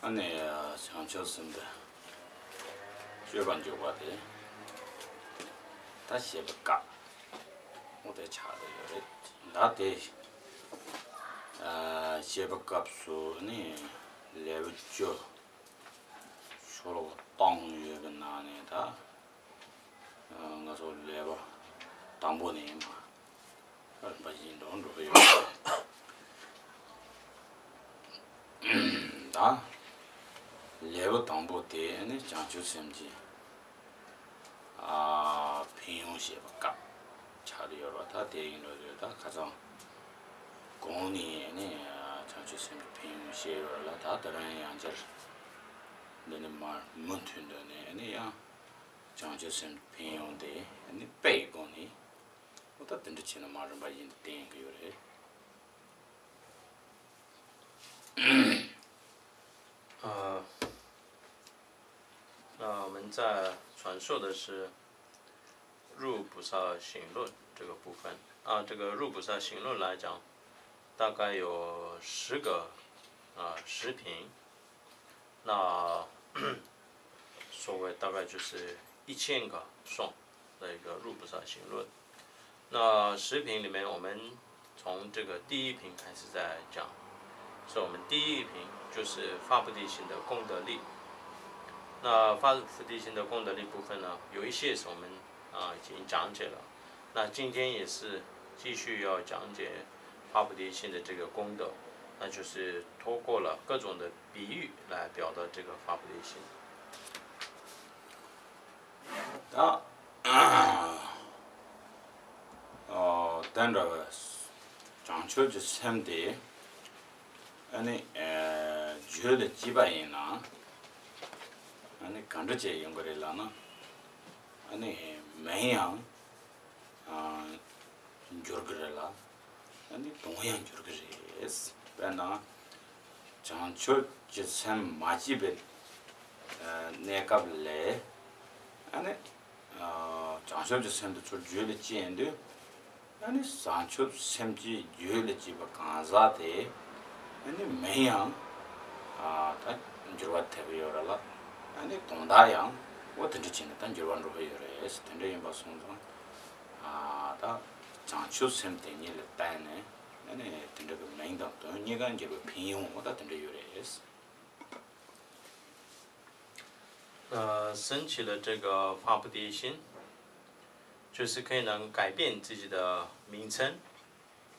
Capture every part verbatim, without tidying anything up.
ཨ་ནི་བྱང་ཆུབ་སེམས་དཔའི་སྤྱོད་པ་འཇུག་པ་དེ་ད་བཤད་པའི་སྐབས་འོ་དེ་ཆགས་བསྡད་ཡོད་རེད། ད་དེ་བཤད་པའི་སྐབས་སུ་ནི་ལེའུ་བཅུ་ཤོ་ལོ་ཀ་སྟོང་ཡོད་པའི་ནང་ནས་ད། ང་ཚོ་ལེའུ་དང་པོ་ནས་མར་རིམ་པ་བཞིན་དུ་འགྲོ་གི་ཡོད། ད་ལེའུ་དང་པོ་དེ་ནི་བྱང་ཆུབ་སེམས་ཀྱི་ཨ་ཕན་ཡོན་བཤད་པའི་སྐབས་ཆགས་ཀྱི་ཡོད་རེད། ད་དེ་ཡིན་འགྲོ་དུས་ད་ཁ་སང་གོང་ནས་ནི་བྱང་ཆུབ་སེམས་ཀྱི་ཕན་ཡོན་བཤད་ཡོད་རེད་ལ། ད་དེ་རིང་ཡང་བསྐྱར་འདི་ནི་མར་མུ་མཐུད་དུ་ནས་ནི་ཡང་། བྱང་ཆུབ་སེམས་ཕན་ཡོན་དེ་ནི་དཔེ་ཡི་སྒོ་ནས་འོ་ད་དེ་འདྲ་བྱས་ན་མར་རིམ་པ་བཞིན་དུ་བསྟན་གྱི་ཡོད་རེད།呃，那我们再传授的是入菩萨行论这个部分啊，这个入菩萨行论来讲，大概有十个啊十品，那所谓大概就是一千个颂的一个入菩萨行论。那十品里面，我们从这个第一品开始再讲，所以我们第一品就是发菩提心的功德力。那发菩提心的功德力部分呢，有一些是我们啊已经讲解了，那今天也是继续要讲解发菩提心的这个功德，那就是通过了各种的比喻来表达这个发菩提心。 ད་དེ་འདྲ་བའི་བྱང་ཆུབ་ཀྱི་སེམས་དེ་ཨ་ནི་རྒྱུད་ལ་སྐྱེས་པ་ཡིན་ན་ཨ་ནི་ག་འདྲ་བྱས་ཡོང་གི་རེད་ལབ་ན། ཨ་ནི་མིང་ཡང་འགྱུར་གི་རེད་ལ། ཨ་ནི་དོན་ཡང་འགྱུར་གི་རེད། དཔེར་ན་བྱང་ཆུབ་ཀྱི་སེམས་མ་སྐྱེས་པའི་གནས་སྐབས་ལས་ཨ་ནི་བྱང་ཆུབ་ཀྱི་སེམས་དེ་ཚུར་རྒྱུད་ལ་སྐྱེས་ཡོང་དུས། ཨ་ནི་བྱང་ཆུབ་སེམས་ཀྱི་རྒྱུད་ལ་སྐྱེས་པ་གང་ཟག་དེ་ཨ་ནི་མིང་ཡང་ད་འགྱུར་བ་ཐེབས་ཡོད་རེད་ལ། ཨ་ནི་དོན་དག་ཡང་འོ་དེ་འདྲ་བྱས་ནས་ད་འགྱུར་བ་འགྲོ་གི་ཡོད་རེད། དེ་འདྲ་ཡིན་པ་སོང་ཙང་ད་བྱང་ཆུབ་སེམས་དེ་ཉིད་ལ་བརྟེན་ནས་ཨ་ནི་དེ་འདྲ་གི་མིང་དང་དོན་གཉིས་ཀ་འགྱུར་བའི་ཕན་ཡོན་འོ་ད་དེ་འདྲ་ཡོད་རེད། 呃，升起了这个发菩提心，就是可以能改变自己的名称，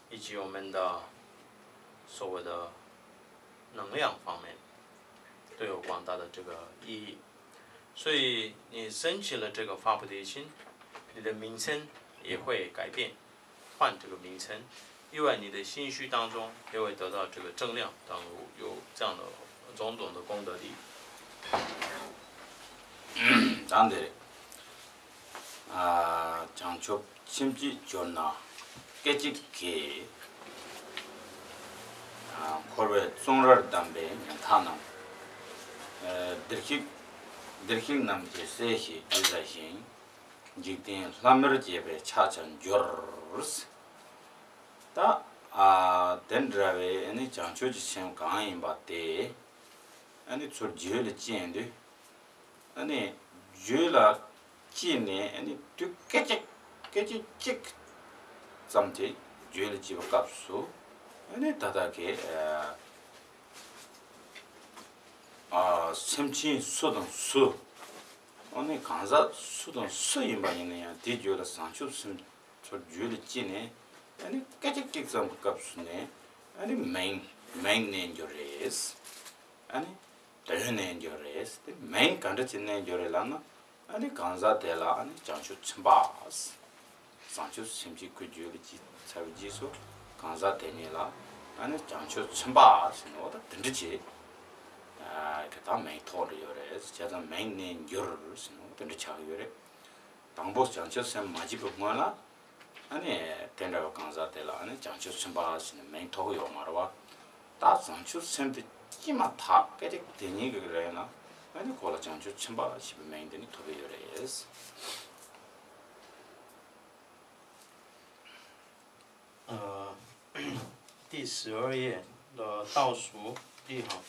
以及我们的所谓的能量方面，都有广大的这个意义。所以你升起了这个发菩提心，你的名称也会改变。 换这个名称，意味你的心绪当中也会得到这个正量，当有这样的种种的功德力。 ད་འདི་རེད། བྱང་ཆུབ་ཁྱིམ་གྱིས་གྱུར་ན་སྐད་ཅིག་གིས། འཁོར་བའི་བཙོན་རར་བསྡམས་པའི་ཉམ་ཐག་རྣམས། བདེར་གཤེགས་བདེར་གཤེགས་རྣམས་ཀྱི་སྲས་ཞེས་བརྗོད་བྱ་ཞིང་། འཇིག་རྟེན་ལྷ་མིར་བཅས་པའི་ཕྱག་བྱར་འགྱུར། ད་ཨ་དེ་འདྲ་བའི་ཨ་ནི་བྱང་ཆུབ་ཀྱི་སེམས་གང་ཡིན་པ་དེ་ཨ་ནི་ཚུར་རྒྱུད་ལ་སྐྱེས་དུས་ཨ་ནི་རྒྱུད་ལ་སྐྱེས་ནས་ཨ་ནི་དུས་སྐད་ཅིག་སྐད་ཅིག་གཅིག་ཙམ་དེ་རྒྱུད་ལ་སྐྱེས་པའི་སྐབས་སུ་ཨ་ནི་ད་ལྟ་གི་ཨ་སེམས་ཅན་སུ་དང་སུ། ཨ་ནི་གང་ཟག་སུ་དང་སུ་ཡིན་པ་ཡིན་ན་ཡང་དེའི་རྒྱུད་ལ་བྱང་ཆུབ་སེམས་ཚུར་རྒྱུད་ལ་སྐྱེས་ནས་ཨ་ནི་སྐད་ཅིག་གཅིག་ཙམ་གྱི་སྐབས་སུ་ནས་ཨ་ནི་མིང་མིང་གནས་འགྱུར་རེད། ཨ་ནི་དོན་གནས་འགྱུར་རེད། དེ་མིང་ག་འདྲ་ཅིག་གནས་འགྱུར་རེད་ལབ་ན་ཨ་ནི་གང་ཟག་དེ་ལ་ཨ་ནི་བྱང་ཆུབ་ཚིམ་པ། བྱང་ཆུབ་སེམས་ཀྱི་ཁུ་རྒྱུད་ལ་སྐྱེས་ཚར་བའི་རྗེས་སུ་གང་ཟག་དེ་ཉིད་ལ་ཨ་ནི་བྱང་ཆུབ་ཚིམ་པ་ཟེར་ནས་འོ་ད་དེ་འདྲ་ཅིག་གི་ད་མིང་ཐོགས་འདྲ་ཡོད་རེད། བྱས་ཙང་མིང་གནས་འགྱུར་ཟེར་ནས་འོ་དེ་འདྲ་ཆགས་ཀྱི་ཡོད་རེད། དང་པོ་བྱང་ཆུབ་སེམས་མ་སྐྱེས་པའི་སྔོན་ལ་ཨ་ནི་དེ་འདྲ་བའི་གང་ཟག་དེ་ལ་ཨ་ནི་བྱང་ཆུབ་ཚིམ་པ་ཟེར་ནས་མིང་ཐོགས་ཀྱི་ཡོད་མ་རེད་བ། ད་བྱང་ཆུབ་སེམས་དེ་སྐྱེས་མ་ཐག་སྐད་ཅིག་དེ་ཉིད་ཀྱི་རིང་ལ་ཨ་ནི་ཁོ་ལ་བྱང་ཆུབ་ཚིམ་པ་ཞེས་པའི་མིང་དེ་ནི་ཐོབ་ཀྱི་ཡོད་རེད། 呃，第十二页的倒数第一行。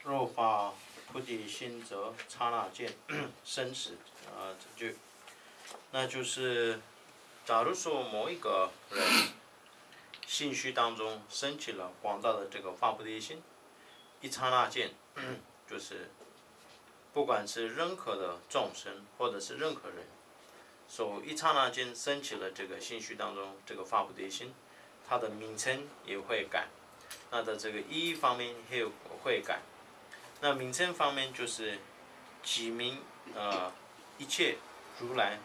若发菩提心则刹那见生死。啊，这句，那就是，假如说某一个人心绪当中升起了广大的这个发菩提心，一刹那间，就是不管是任何的众生或者是任何人，所一刹那间升起了这个心绪当中这个发菩提心，它的名称也会改，那的这个意义方面也会改。那名称方面就是即名，呃，一切如来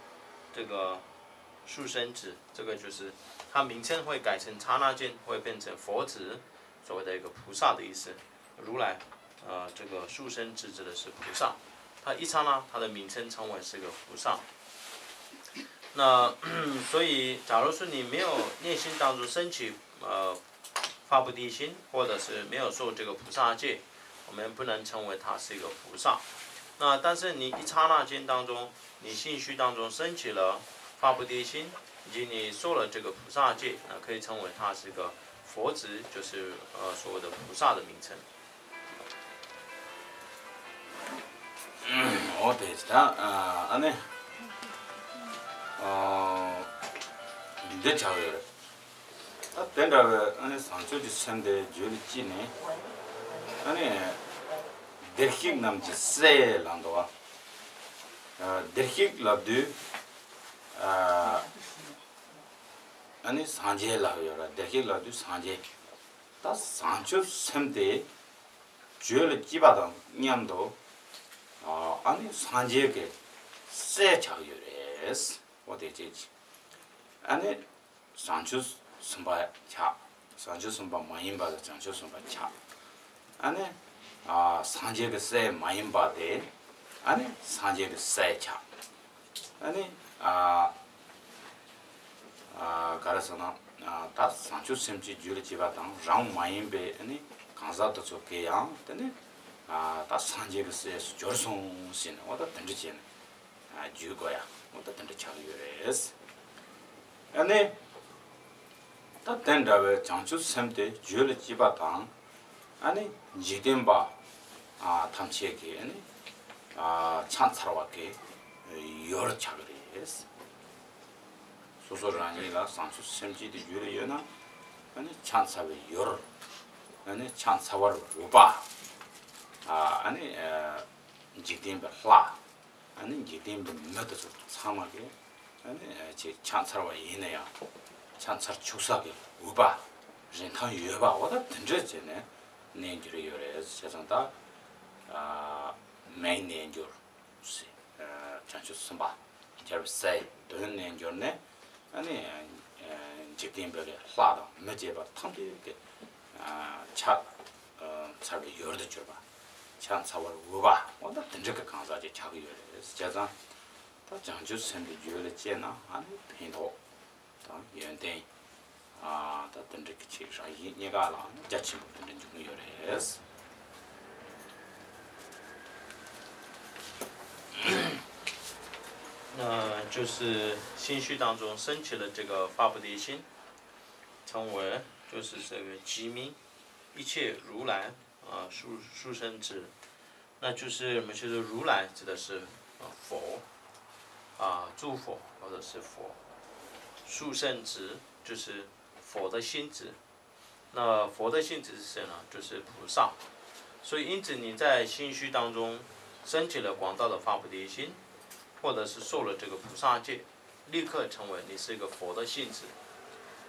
这个速生子，这个就是它名称会改成刹那间会变成佛子，所谓的一个菩萨的意思。如来，呃，这个速生子指的是菩萨，它一刹那它的名称称为是个菩萨。那所以，假如说你没有内心当中升起呃发菩提心，或者是没有受这个菩萨戒，我们不能称为他是一个菩萨。那但是你一刹那间当中，你心绪当中升起了发菩提心，以及你受了这个菩萨戒，那可以称为他是一个佛子，就是呃所谓的菩萨的名称。 ཨོ་དེ་ད་ཨ་ནི་འདི་ཆགས་ཡོད་རེད། ད་དེ་འདྲ་བའི་ཨ་ནི་བཟང་སྤྱོད་ཀྱི་སེམས་དེ་རྒྱུད་ལ་སྐྱེས་ནས་ཨ་ནི་བདེར་གཤེགས་རྣམས་ཀྱི་སྲས་ལབ་འདུག་བ། བདེར་གཤེགས་ལབ་དུས་ཨ་ནི་སངས་རྒྱས་ལབ་ཡོད་རེད། བདེར་གཤེགས་ལབ་དུས་སངས་རྒྱས། ད་བཟང་སྤྱོད་སེམས་དེ་རྒྱུད་ལ་སྐྱེས་པ་དང་མཉམ་དུ་ཨ་ནི་སངས་རྒྱས་ཀྱི་སྲས་ཆགས་ཡོད་རེད། འོ་དེ་བྱས་ཀྱི་ཨ་ནི་བྱང་ཆུབ་སེམས་དཔའ་ཆགས། བྱང་ཆུབ་སེམས་དཔའ་མ་ཡིན་པ་ལ་བྱང་ཆུབ་སེམས་དཔའ་ཆགས། ཨ་ནི་ཨ་སངས་རྒྱས་ཀྱི་སྲས་མ་ཡིན་པ་དེ་ཨ་ནི་སངས་རྒྱས་ཀྱི་སྲས་ཆགས། ཨ་ནི་ཨ་ཨ་ག་རེ་ཟེར་ན་ཨ་ད་བྱང་ཆུབ་སེམས་ཀྱི་རྒྱུད་ལ་སྐྱེས་པ་དང་རང་མ་ཡིན་པའི་ཨ་ནི་གང་ཟག་དེ་ཚོ་གིས་ཡང་དེ་ནི་ཨ་ད་སངས་རྒྱས་ཀྱི་སྲས་སུ་གྱུར་སོང་ཟེར་ནས་འོ་ད་དེ་འདྲ་བྱས་ནས་ཨ་བརྗོད་དགོས་ཡ་འོ་ད་དེ་འདྲ་ཆགས་ཡོད་རེད། ཨ་ནི། ད་དེ་འདྲ་བའི་བྱང་ཆུབ་སེམས་དེ་རྒྱུད་ལ་སྐྱེས་པ་དང་། ཨ་ནི་འཇིག་རྟེན་པ་ཨ་ཐམས་ཅད་ཀྱིས་ཨ་ནི་ཨ་ཕྱག་འཚལ་བ་གི་ཡུལ་ཆགས་ཀྱི་རེད། སོ་སོ་རང་ཉིད་ལ་བྱང་ཆུབ་སེམས་བསྐྱེད་དེ་རྒྱུད་ལ་ཡོད་ན་ཨ་ནི་ཕྱག་འཚལ་བའི་ཡུལ། ཨ་ནི་ཕྱག་འཚལ་བར་འོས་པ། ཨ་ནི་འཇིག་རྟེན་པའི་ལྷ། ཨ་ནི་འཇིག་རྟེན་པའི་མི་དེ་ཚོ་ཚང་མ་གིས་ཨ་ནི་ཅིག་ཕྱག་འཚལ་བ་ཡིན་ན་ཡང་ཕྱག་འཚལ་ཆོག་ས་གི་འོས་པ་རིན་ཐང་ཡོད་པ་འོ་ད་དེ་འདྲ་བྱས་ནས་གནས་འགྱུར་ཡོད་རེད། བྱས་ཙང་ད་ཨ་མའི་གནས་འགྱུར་ཟེར། ཨ་བྱང་ཆུབ་སེམས་དཔའ་རྒྱལ་བའི་སྲས་དོན་གནས་འགྱུར་ནས་ཨ་ནི་ཨ་འཇིག་རྟེན་པའི་གི་ལྷ་དང་མི་བཅས་པ་ཐམས་ཅད་ཀྱི་ཨ་ཕྱག་ཨ་འཚལ་བའི་ཡུལ་དུ་གྱུར་པ། ཕྱག་འཚལ་བར་འོས་པ་འོ་ད་དེ་འདྲ་གི་གང་ཟག་ཅིག་ཆགས་ཀྱི་ཡོད་རེད། བྱས་ཙང་ད་བྱང་ཆུབ་སེམས་དེ་རྒྱུད་ལ་སྐྱེས་ན་ཨ་ནི་ཕན་ཐོགས་དང་ཡོན་ཏན་ཨ་ད་དེ་འདྲ་གི་ཆེད་རང་བཞིན་གཉིས་ཀ་ལ་རྒྱ་ཆེན་པོ་དེ་འདྲ་འབྱུང་གི་ཡོད་རེད།那就是心绪当中升起了这个发菩提心，成为就是这个即名一切如来啊，速速生子。那就是我们就是如来指的是呃佛啊，诸佛或者是佛，速生子就是佛的性子。那佛的性子是谁呢？就是菩萨。所以因此你在心绪当中升起了广大的发菩提心，或者是受了这个菩萨戒，立刻成为你是一个佛的性子，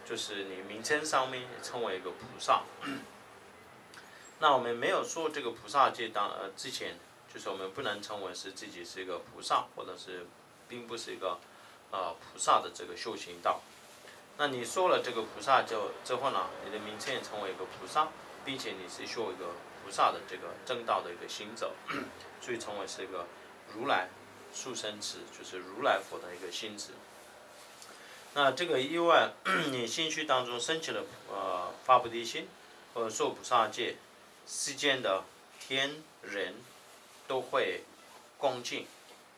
就是你名称上面称为一个菩萨。那我们没有受这个菩萨戒当呃之前，就是我们不能称为是自己是一个菩萨，或者是并不是一个呃菩萨的这个修行道。那你受了这个菩萨教之后呢，你的名称也成为一个菩萨，并且你是修一个菩萨的这个正道的一个行者，所以成为是一个如来速生子，就是如来佛的一个性子。那这个意外，你心绪当中升起了呃发菩提心，或者受菩萨戒，世间的天人都会恭敬，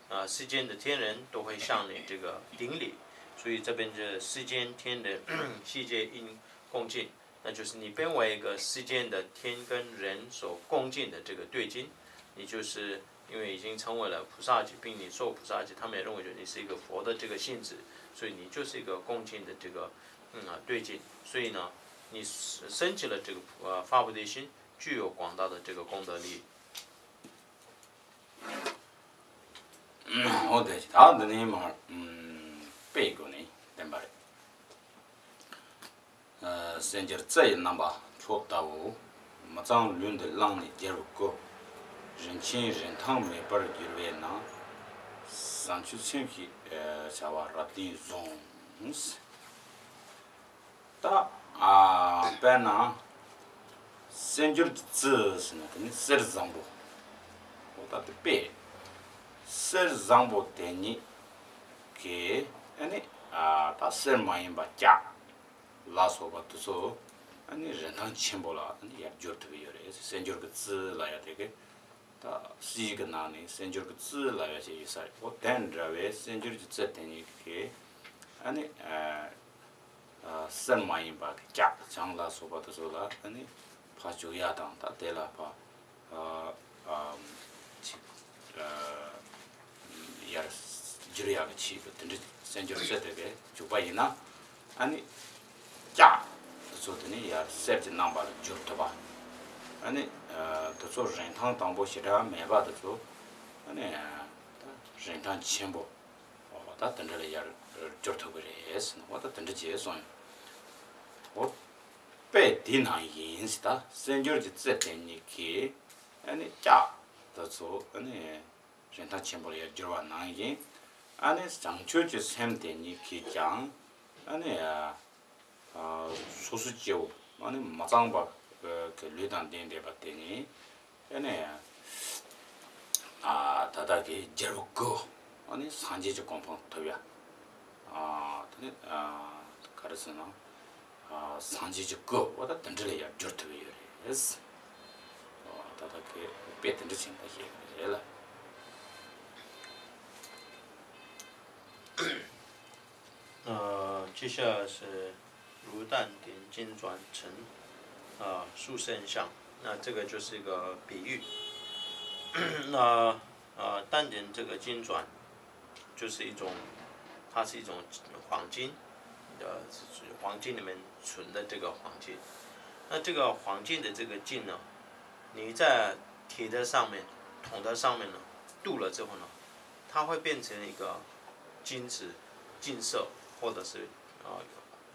啊，世间的天人都会向你这个顶礼，所以这边这世间天人悉皆应恭敬。那就是你变为一个世间的天跟人所共进的这个对境，你就是因为已经成为了菩萨戒，并你受菩萨戒，他们也认为说你是一个佛的这个性质，所以你就是一个共进的这个嗯啊对境，所以呢，你升起了这个呃发菩提心，具有广大的这个功德力。འོ་དེ་ད་འདི་ནས་མར་དཔེའི་སྒོ་ནས་བསྟན་པ་རེད། སེམས་སྦྱོར་རྩི་ཡི་རྣམ་པ་མཆོག་ལྟ་བུ། མི་གཙང་ལུས་འདི་བླངས་ནས་རྒྱལ་བའི་སྐུ། རིན་ཆེན་རིན་ཐང་མེད་པར་གྱུར་པས་ན། བཟང་སྤྱོད་སེམས་ཞེས་བྱ་བ་རབ་བརྟན་བཟུང་། ད་ཨ་དཔེར་ན་སེམས་སྦྱོར་གྱི་རྩི་ཟེར་ན་དེ་ནི་གསེར་བཟང་པོ། འོ་ད་དེ་དཔེ། གསེར་བཟང་པོ་དེ་ཉིད་ཀྱི་ཨ་ནི་ཨ་ད་གསེར་མ་ཡིན་པ་ལྕགས་ལ་སོགས་པ་དེ་ཚོ་ཨ་ནི་རིན་ཐང་ཆེན་པོ་ལ་ཨ་ནི་ཡར་སྦྱོར་ཐུབ་ཀྱི་ཡོད་རེད། སེམས་སྦྱོར་གྱི་རྩི་ལབ་ཡ་དེ་གི་ད་གསེར་གྱི་ནང་ནས་སེམས་སྦྱོར་གྱི་རྩི་ལབ་ཡ་ཅིག་ཡོད་ས་རེད། འོ་དེ་འདྲ་བའི་སེམས་སྦྱོར་གྱི་རྩི་དེ་ཉིད་ཀྱི་ཨ་ནི་ཨ། གསེར་མ་ཡིན་པ་གི་ལྕགས་བྱང་ལ་སོགས་པ་དེ་ཚོ་ལ་ཨ་ནི་ཕར་བཅུག་ཡ་དང་ད་དེ་ལ་ཕར་ཨ་ཅིག་ཨ་ཡར་བསྒྱུར་ཡ་གི་ཆེད་དུ་དེ་འདྲ་སེམས་སྦྱོར་རྩི་དེ་གས་བཅུག་པ་ཡིན་ན་ཨ་ནི་ལྕགས་དེ་ཚོ་དེ་ནི་ཡར་གསེར་གྱི་རྣམ་པ་ལ་བསྒྱུར་ཐུབ་པ། ཨ་ནི་དེ་ཚོ་རིན་ཐང་དང་པོ་ཞེ་དྲག་མེད་པ་དེ་ཚོ་ཨ་ནི་ད་རིན་ཐང་ཆེན་པོ། འོ་ད་དེ་འདྲ་ལ་ཡར་སྦྱོར་ཐུབ་ཀྱི་རེད་ཟེར་ན། འོ་ད་དེ་འདྲ་བྱས་སོང་ཡོད། འོ་དཔེ་དེ་ནང་ཡིན་ཟེར། ད་སེམས་སྦྱོར་གྱི་རྩི་དེ་ཉིད་ཀྱིས་ཨ་ནི་ལྕགས་དེ་ཚོ་ཨ་ནི་རིན་ཐང་ཆེན་པོ་ལ་ཡར་བསྒྱུར་བ་ནང་བཞིན། ཨ་ནི་བྱང་ཆུབ་ཀྱི་སེམས་དེ་ཉིད་ཀྱིས་ཀྱང་ཨ་ནི་སོ་སོ་སྐྱེ་བོ་ཨ་ནི་མི་གཙང་བ་གི་ལུས་དང་ལྡན་བསྡད་པ་དེ་ནི་ཨ་ནི་ད་ལྟ་གི་རྒྱལ་བའི་སྐུ་ཨ་ནི་སངས་རྒྱས་ཀྱི་གོ་འཕང་ཐོབ་ཡ་དེ་ནི་ག་རེ་ཟེར་ན་སངས་རྒྱས་ཀྱི་སྐུ་འོ་ད་དེ་འདྲ་ལ་ཡར་བསྒྱུར་ཐུབ་ཡོད་རེད། ད་ལྟ་གི་དཔེ་དེ་འདྲ་བྱས་ནས་བཤད་ཀྱི་རེད་ལ། 呃，接下来是如但丁金转成，呃，树生相，那这个就是一个比喻。那呃，但丁这个金转，就是一种，它是一种黄金，呃，黄金里面存的这个黄金。那这个黄金的这个金呢，你在铁的上面、铜的上面呢，镀了之后呢，它会变成一个金子、金色，或者是啊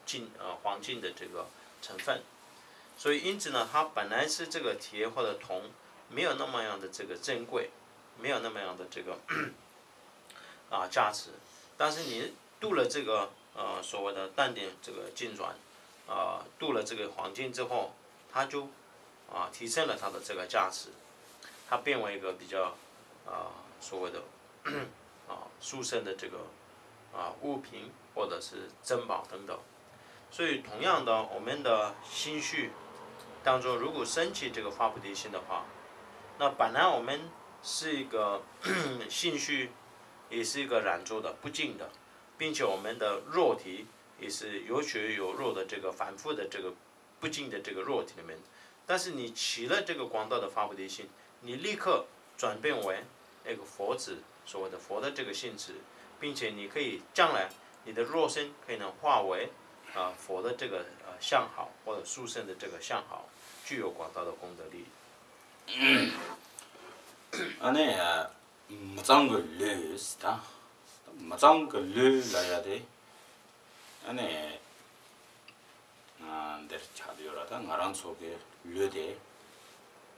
金呃黄金的这个成分。所以因此呢，它本来是这个铁或者铜没有那么样的这个珍贵，没有那么样的这个啊价值，但是你镀了这个呃所谓的淡点这个金转，啊镀了这个黄金之后，它就啊提升了它的这个价值，它变为一个比较啊所谓的啊殊胜的这个啊物品或者是珍宝等等。所以同样的，我们的心绪当中如果升起这个发菩提心的话，那本来我们是一个心绪也是一个染浊的、不净的，并且我们的肉体也是有血有肉的这个反复的这个不净的这个肉体里面。但是你起了这个广大的发菩提心，你立刻转变为那个佛子，所谓的佛的这个性质，并且你可以将来你的肉身可以能化为啊佛的这个呃相好或者殊胜的这个相好，具有广大的功德力。ཨ་ནི་མི་གཙང་གི་ལུས་ད། མི་གཙང་གི་ལུས་ལབ་ཡ་དེ་ཨ་ནི་འདིར་ཆགས་ཡོད་ར། ད་ང་རང་ཚོ་གི་ལུས་དེ་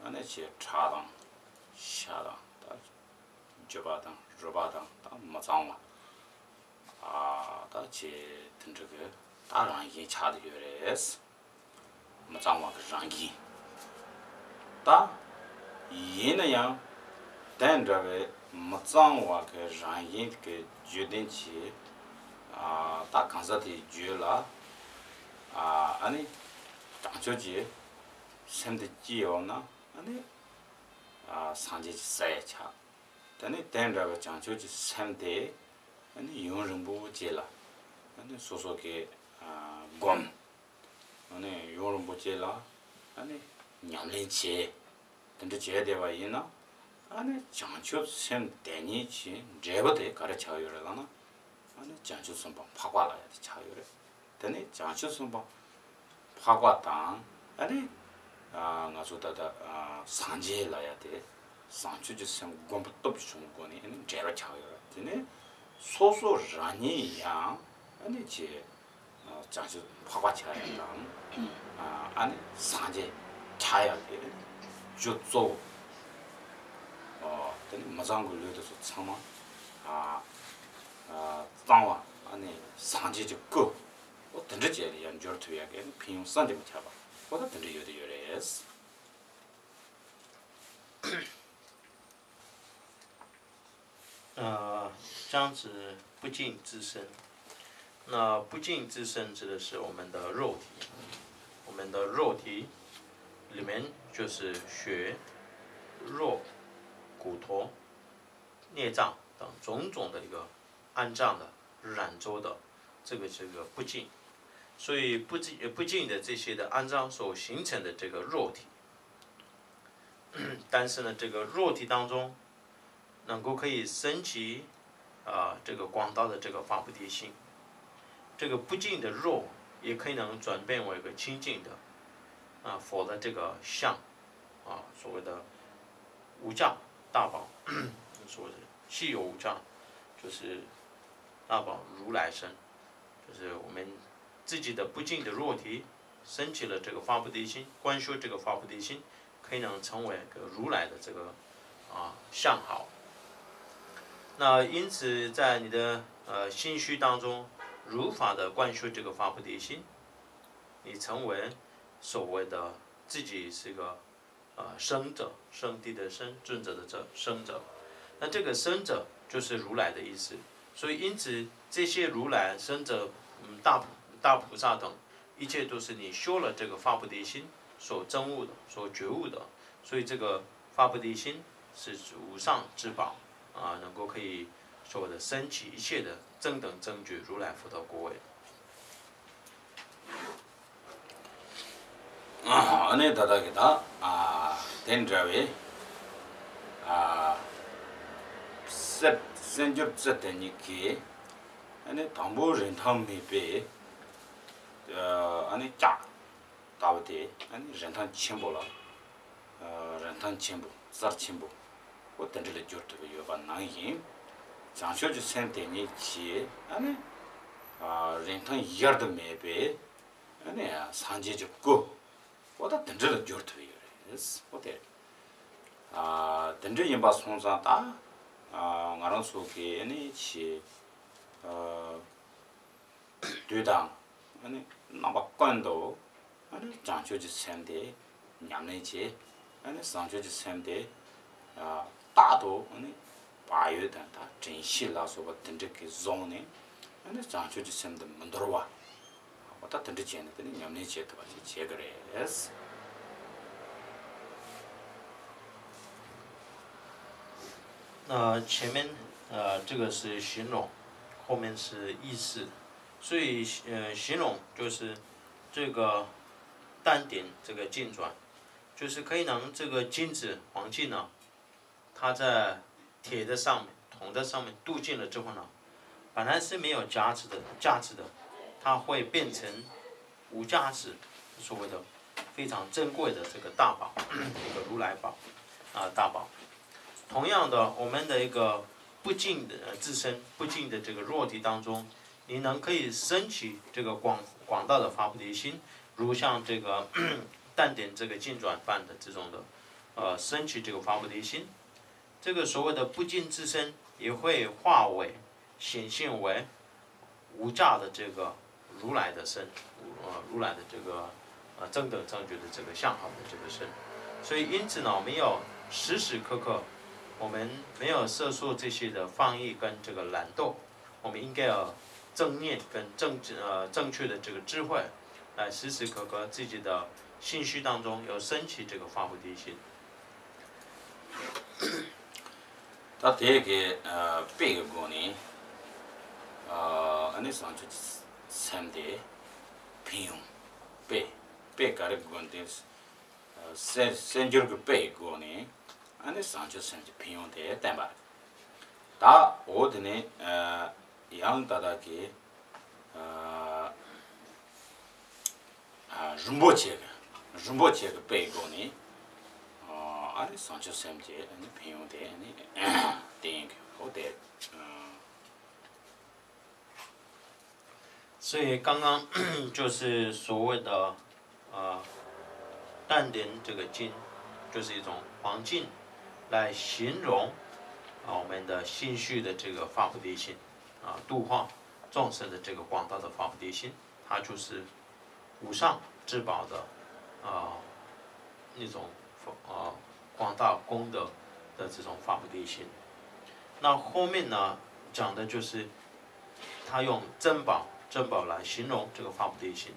ཨ་ནི་ཆེ་ཁྲག་དང་ཤ་དང་ད་རྒྱུ་བ་དང་རུས་པ་དང་ད་མི་གཙང་བ་ད་ཆེ་དེ་འདྲ་གི་ད་རང་བཞིན་ཆགས་ཡོད་རེད། མི་གཙང་བ་གི་རང་བཞིན། ད་ཡིན་ན་ཡང་དེ་འདྲ་བའི་མི་གཙང་བ་གི་རང་བཞིན་གི་བརྗོད་དོན་གྱི་ད་གང་ཟག་དེའི་རྒྱུད་ལ་ཨ་ནི་བྱང་ཆུབ་ཀྱི་སེམས་དེ་སྐྱེས་ཡོང་ན་ཨ་ནི་སངས་རྒྱས་ཀྱི་ས་ཡ་ཆགས། དེ་ནས་དེ་འདྲ་བའི་བྱང་ཆུབ་ཀྱི་སེམས་དེ་ཨ་ནི་ཡུན་རིང་པོ་ཅིག་ལ་ཨ་ནི་སོ་སོ་གི་སྒོམ། ཨ་ནི་ཡུམ་རིན་པོ་ཆེ་ལ་ཨ་ནི་ཉམས་ལེན་བྱེད། དེ་འདྲ་བྱས་བསྡད་པ་ཡིན་ན། ཨ་ནི་བྱང་ཆུབ་སེམས་དེ་ཉིད་ཀྱི་འབྲས་བུ་དེ་ག་རེ་ཆགས་ཡོད་རེད་ལབ་ན། ཨ་ནི་བྱང་ཆུབ་སེམས་དཔའ་འཕགས་པ་ལབ་ཡ་དེ་ཆགས་ཡོད་རེད། དེ་ནི་བྱང་ཆུབ་སེམས་དཔའ་འཕགས་པ་དང་། ཨ་ནི་ཨ་ང་ཚོ་ད་ལྟ་ཨ་སངས་རྒྱས་ལབ་ཡ་དེ། བྱང་ཆུབ་ཀྱི་སེམས་བསྒོམ་པ་སྟོབས་ཀྱིས་བྱུང་སྒོ་ནས་ཨ་ནི་འབྲེལ་བ་ཆགས་ཡོད་རེད། དེ་ནི་སོ་སོ་རང་ཉིད་ཡང་ཨ་ནི་ཅི་བྱང་ཆུབ་འཕགས་པ་ཆགས་ཡ་དང་། ཨ་ནི་སངས་རྒྱས་ཆགས་ཡ་དེ་རྒྱུ་གཙོ་བོ། དེ་ནི་མི་གཙང་གི་ལུས་དེ་ཚོ་ཚང་མ་ཨ་ཨ་གཙང་བ། ཨ་ནི་སངས་རྒྱས་ཀྱི་སྐུ། འོ་དེ་འདྲ་བྱས་ནས་ཡང་འགྱུར་ཐུབ་ཡ་གི་ཕན་ཡོན་བསམ་གྱིས་མི་ཁྱབ་པ། འོ་ད་དེ་འདྲ་ཡོད་དེ་ཡོད་རེད། 呃，这样子不净自身。那不净自身指的是我们的肉体，我们的肉体里面就是血、肉、骨头、内脏等种种的一个肮脏的、染浊的这个这个不净，所以不净不净的这些的肮脏所形成的这个肉体，但是呢，这个肉体当中能够可以升起啊、这个广大的这个发菩提心，这个不净的肉也可以能转变为一个清净的啊、佛的这个像啊，所谓的无价大宝，所谓的稀有无价，就是大宝如来身，就是我们自己的不净的肉体升起了这个发菩提心，观修这个发菩提心，可以能成为一个如来的这个啊相好。那因此，在你的呃心绪当中，如法的观修这个发菩提心，你成为所谓的自己是个呃圣者，圣地的圣，尊者的者，圣者。那这个圣者就是如来的意思。所以因此这些如来、圣者、嗯大大菩萨等，一切都是你修了这个发菩提心所证悟的、所觉悟的。所以这个发菩提心是无上至宝啊，能够可以说的升起一切的正等正觉如来佛的果位。 ཨ་ནི་ད་ལྟ་གི་ད་ཨ་དེ་འདྲ་བའི་ཨ་སེམས་སེམས་སྦྱོར་རྩེ་དེ་ཉིད་ཀྱི་ཨ་ནི་དང་པོ་རིན་ཐང་མེད་པའི་ཨ་ནི་ལྕགས་ལྟ་བུ་དེ། ཨ་ནི་རིན་ཐང་ཆེན་པོ་ལ་ཨ་རིན་ཐང་ཆེན་པོ་རྩ་ཆེན་པོ་འོ་དེ་འདྲ་ལ་འགྱུར་ཐུབ་ཀྱི་ཡོད་པ་ནང་བཞིན། བྱང་ཆུབ་ཀྱི་སེམས་དེ་ཉིད་ཀྱི་ཨ་ནི་ཨ་རིན་ཐང་གཞལ་དུ་མེད་པའི་ཨ་ནི་སངས་རྒྱས་ཀྱི་སྐུ་འོ་ད་དེ་འདྲ་ལ་འགྱུར་ཐུབ་ཀྱི་ཡོད་རེད། འོ་དེ་ཨ་དེ་འདྲ་ཡིན་པ་སོང་ཙང་ད་ཨ་ང་རང་ཚོ་གི་ཨ་ནི་ཆེ་ཨ་དུས་དང་ཨ་ནི་རྣམ་པ་ཀུན་ཏུ་ཨ་ནི་བྱང་ཆུབ་ཀྱི་སེམས་དེ་ཉམས་ལེན་བྱེད། ཨ་ནི་བྱང་ཆུབ་ཀྱི་སེམས་དེ་ཨ་རྟག་ཏུ་ཨ་ནི་བག་ཡོད་དང་ད་དྲན་ཤེས་ལ་སོགས་པ་དེ་འདྲ་གིས་བཟུང་ནས། ཨ་ནི་བྱང་ཆུབ་ཀྱི་སེམས་དེ་མི་འདོར་བ། འོ་ད་དེ་འདྲ་བྱས་ནས་དེ་ནི་ཉམས་ལེན་བྱེད་ཐུབ་པ་ཞིག་བྱེད་ཀྱི་རེད། 呃，前面呃这个是形容，后面是意思，所以呃形容就是这个淡定这个静转，就是可以让这个金子黄金呢，它在铁的上面、铜的上面镀金了之后呢，本来是没有价值的价值的，它会变成无价值，所谓的非常珍贵的这个大宝，一个如来宝啊大宝。同样的，我们的一个不净的呃自身不净的这个肉体当中，你能可以升起这个广广大的发菩提心，如像这个淡点这个进转般的这种的呃升起这个发菩提心。这个所谓的不净自身也会化为显现为无价的这个如来的身，呃，如来的这个呃正等正觉的这个相好的这个身。所以因此呢，我们要时时刻刻，我们没有色受这些的放逸跟这个懒惰，我们应该要正念跟正呃正确的这个智慧，来时时刻刻自己的心绪当中要升起这个发菩提心。 ད་དེ་གའི་ཨ་དཔེ་གི་སྒོ་ནས་ཨ་ནི་བྱང་ཆུབ་ཀྱི་སེམས་དེ་ཕན་ཡོན་དཔེ་ དཔེ་ག་རེ་དགོས་འདི། སེ་སེ་འགྱུར་གྱི་དཔེ་ཡི་སྒོ་ནས་ཨ་ནི་བྱང་ཆུབ་སེམས་ཀྱི་ཕན་ཡོན་དེ་བསྟན་པ་རེད། ད་འོ་དེ་ནས་ཡང་ད་ལྟ་གི་རིན་པོ་ཆེ་གི་རིན་པོ་ཆེ་གི་དཔེ་ཡི་སྒོ་ནས་ཨ་ནི་བྱང་ཆུབ་སེམས་ཀྱི་ཨ་ནི་ཕན་ཡོན་དེ་ཨ་ནི་བསྟན་གི། འོ་དེ། 所以刚刚就是所谓的呃，但丁这个境，就是一种环境来形容啊我们的心绪的这个发菩提心啊，度化众生的这个广大的发菩提心，它就是无上至宝的啊那种啊广大功德的这种发菩提心。那后面呢讲的就是他用珍宝，珍宝来形容这个发菩提心。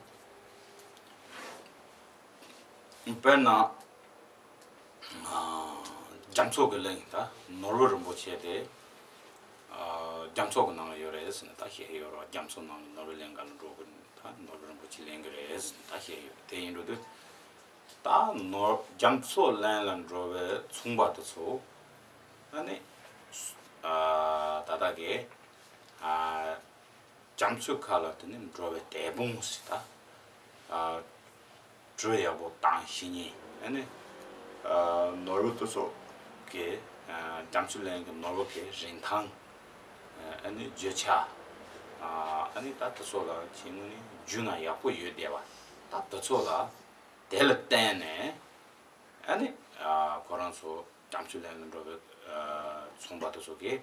དཔེར་ན། རྒྱ་མཚོ་གི་གླིང་ད་ནོར་བུ་རིན་པོ་ཆེ་དེ། རྒྱ་མཚོ་གི་ནང་ཡོད་རེད་ཟེར་ནས་ད་བཤད་ཡོད་རེད། རྒྱ་མཚོ་ནང་གི་ནོར་བུ་གླིང་ག་ལ་འགྲོ་གི་ད་ནོར་བུ་རིན་པོ་ཆེ་ལེན་གི་རེད་ཟེར་ནས་ད་བཤད་ཡོད་རེད། དེ་ཡིན་འགྲོ་དུས། ད་ནོར་རྒྱ་མཚོ་གླིང་ལ་འགྲོ་བའི་ཚོང་པ་དེ་ཚོ་ཨ་ནི་ད་ལྟ་གི་རྒྱ་མཚོའི་ཁ་ལ་དེ་ནི་འགྲོ་བའི་དེད་དཔོན་ཟེར་ད། གྲུ་ཡག་པོ་བཏང་ཤེས་མཁན་ཨ་ནི། ནོར་བུ་དེ་ཚོ་གི་རྒྱ་མཚོ་གླིང་གི་ནོར་བུ་གི་རིན་ཐང་། ཨ་ནི་བརྗོད་བྱ། ཨ་ནི་ད་དེ་ཚོ་ལ་ཅི་དངོས་གནས་རྒྱུས་མངའ་ཡག་པོ་ཡོད་བསྡད་པ། ད་དེ་ཚོ་ལ་དེ་ལ་བརྟེན་ནས་ཨ་ནི་ཁོ་རང་ཚོ་རྒྱ་མཚོ་གླིང་ལ་འགྲོ་བའི་ཚོང་པ་དེ་ཚོ་གིས་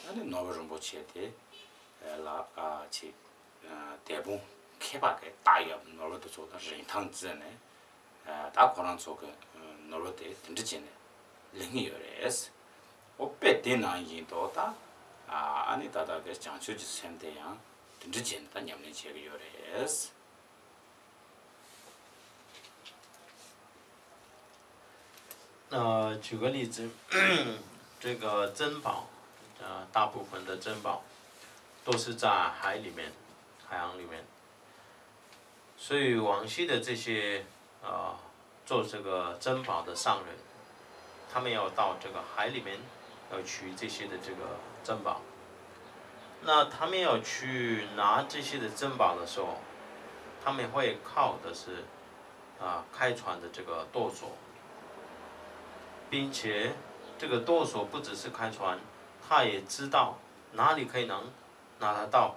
ཨ་ནི་ནོར་བུ་རིན་པོ་ཆེ་དེ་ལ་ཅིག་དེད་དཔོན་མཁས་པ་གིས་བཏགས་ཡག་ནོར་བུ་དེ་ཚོ་ལ་རིན་ཐང་བརྩིས་ནས། ད་ཁོ་རང་ཚོ་གི་ནོར་བུ་དེ་དེ་འདྲ་བྱས་ནས་ལེན་གྱི་ཡོད་རེད། འོ་དཔེ་དེ་ནང་བཞིན་དུ་ད་ཨ་ནི་ད་ལྟ་གི་བྱང་ཆུབ་ཀྱི་སེམས་དེ་ཡང་དེ་འདྲ་བྱས་ནས་ད་ཉམས་ལེན་བྱེད་ཀྱི་ཡོད་རེད། 呃，举个例子，这个珍宝，呃，大部分的珍宝都是在海里面，海洋里面。所以往昔的这些，呃，做这个珍宝的商人，他们要到这个海里面，要取这些的这个珍宝。那他们要去拿这些的珍宝的时候，他们会靠的是，啊，开船的这个舵手，并且这个舵手不只是开船，他也知道哪里可以能拿得到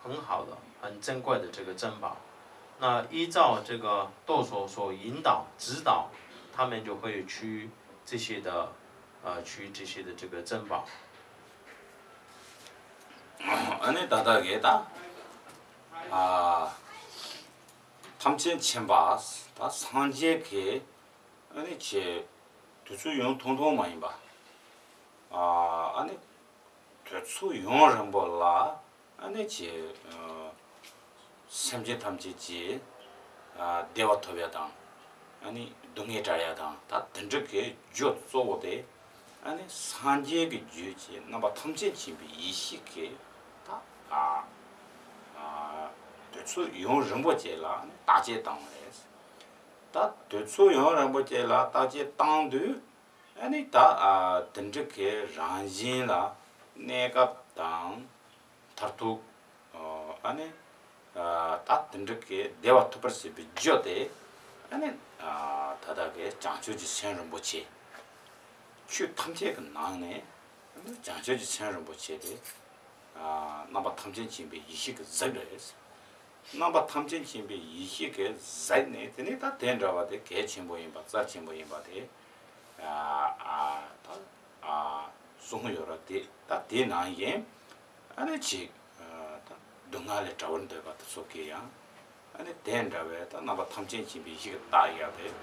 很好的、很珍贵的这个珍宝。那依照这个舵手所引导、指导，他们就会去这些的，呃，取这些的这个珍宝。 ཨ་ནི་ད་ལྟ་གི་ད་ཨ་ཐམས་ཅད་མཁྱེན་པ་ད་སངས་རྒྱས་ཀྱི་ཨ་ནི་ཆེ་དུས་ཚོད་ཡང་ཐུང་ཐུང་མ་ཡིན་པ། ཨ་ནི་དུས་ཚོད་ཡུན་རིང་པོ་ལ་ཨ་ནི་ཆེ་སེམས་ཅན་ཐམས་ཅད་ཀྱི་བདེ་བ་ཐོབ་ཡ་དང་། ཨ་ནི་སྡུག་བསྔལ་བྲལ་ཡ་དང་ད་དེ་འདྲ་གི་རྒྱུ་གཙོ་བོ་དེ་ཨ་ནི་སངས་རྒྱས་ཀྱི་རྒྱུད་ཀྱི་རྣམ་པ་ཐམས་ཅད་མཁྱེན་པའི་ཡེ་ཤེས་ཀྱི་ད་ཨ་ཨ་དུས་ཚོད་ཡུན་རིང་པོ་ཅིག་ལ་ཨ་ནི་བརྟག་དཔྱད་བཏང་བ་རེད། ད་དུས་ཚོད་ཡུན་རིང་པོ་ཅིག་ལ་བརྟག་དཔྱད་བཏང་དུས། ཨ་ནི་ད་ཨ་དེ་འདྲ་གི་རང་བཞིན་ལ་གནས་སྐབས་དང་མཐར་ཐུག་ཨ་ནི་ད་དེ་འདྲ་གི་བདེ་བ་ཐོབ་པར་བྱེད་པའི་རྒྱུ་དེ་ཨ་ནི་ད་ལྟ་གི་བྱང་ཆུབ་ཀྱི་སེམས་རིན་པོ་ཆེ། ཆོས་ཐམས་ཅད་ཀྱི་ནང་ནས་ཨ་ནི་བྱང་ཆུབ་ཀྱི་སེམས་རིན་པོ་ཆེ་དེ་རྣམ་པ་ཐམས་ཅད་མཁྱེན་པའི་ཡེ་ཤེས་ཀྱི་གཟུགས་རེད། རྣམ་པ་ཐམས་ཅད་མཁྱེན་པའི་ཡེ་ཤེས་ཀྱི་གཟུགས་ནི་དེ་ནི་ད་དེ་འདྲ་བ་དེ་གལ་ཆེན་པོ་ཡིན་པ་རྩ་ཆེན་པོ་ཡིན་པ་དེ། ཨ་ཨ་ད་ཨ་གསུང་ཡོད་ར་དེ་ད་དེ་ནང་བཞིན་ཨ་ནི་ཅིག་ཨ་ད་སྡུག་བསྔལ་ལས་བྲལ་བར་འདོད་པ་དེ་ཚོ་གིས་ཡང་ཨ་ནི་དེ་འདྲ་བའི་ད་རྣམ་པ་ཐམས་ཅད་མཁྱེན་པའི་ཡེ་ཤེས་ཀྱི་རྟགས་ཡག་དེ་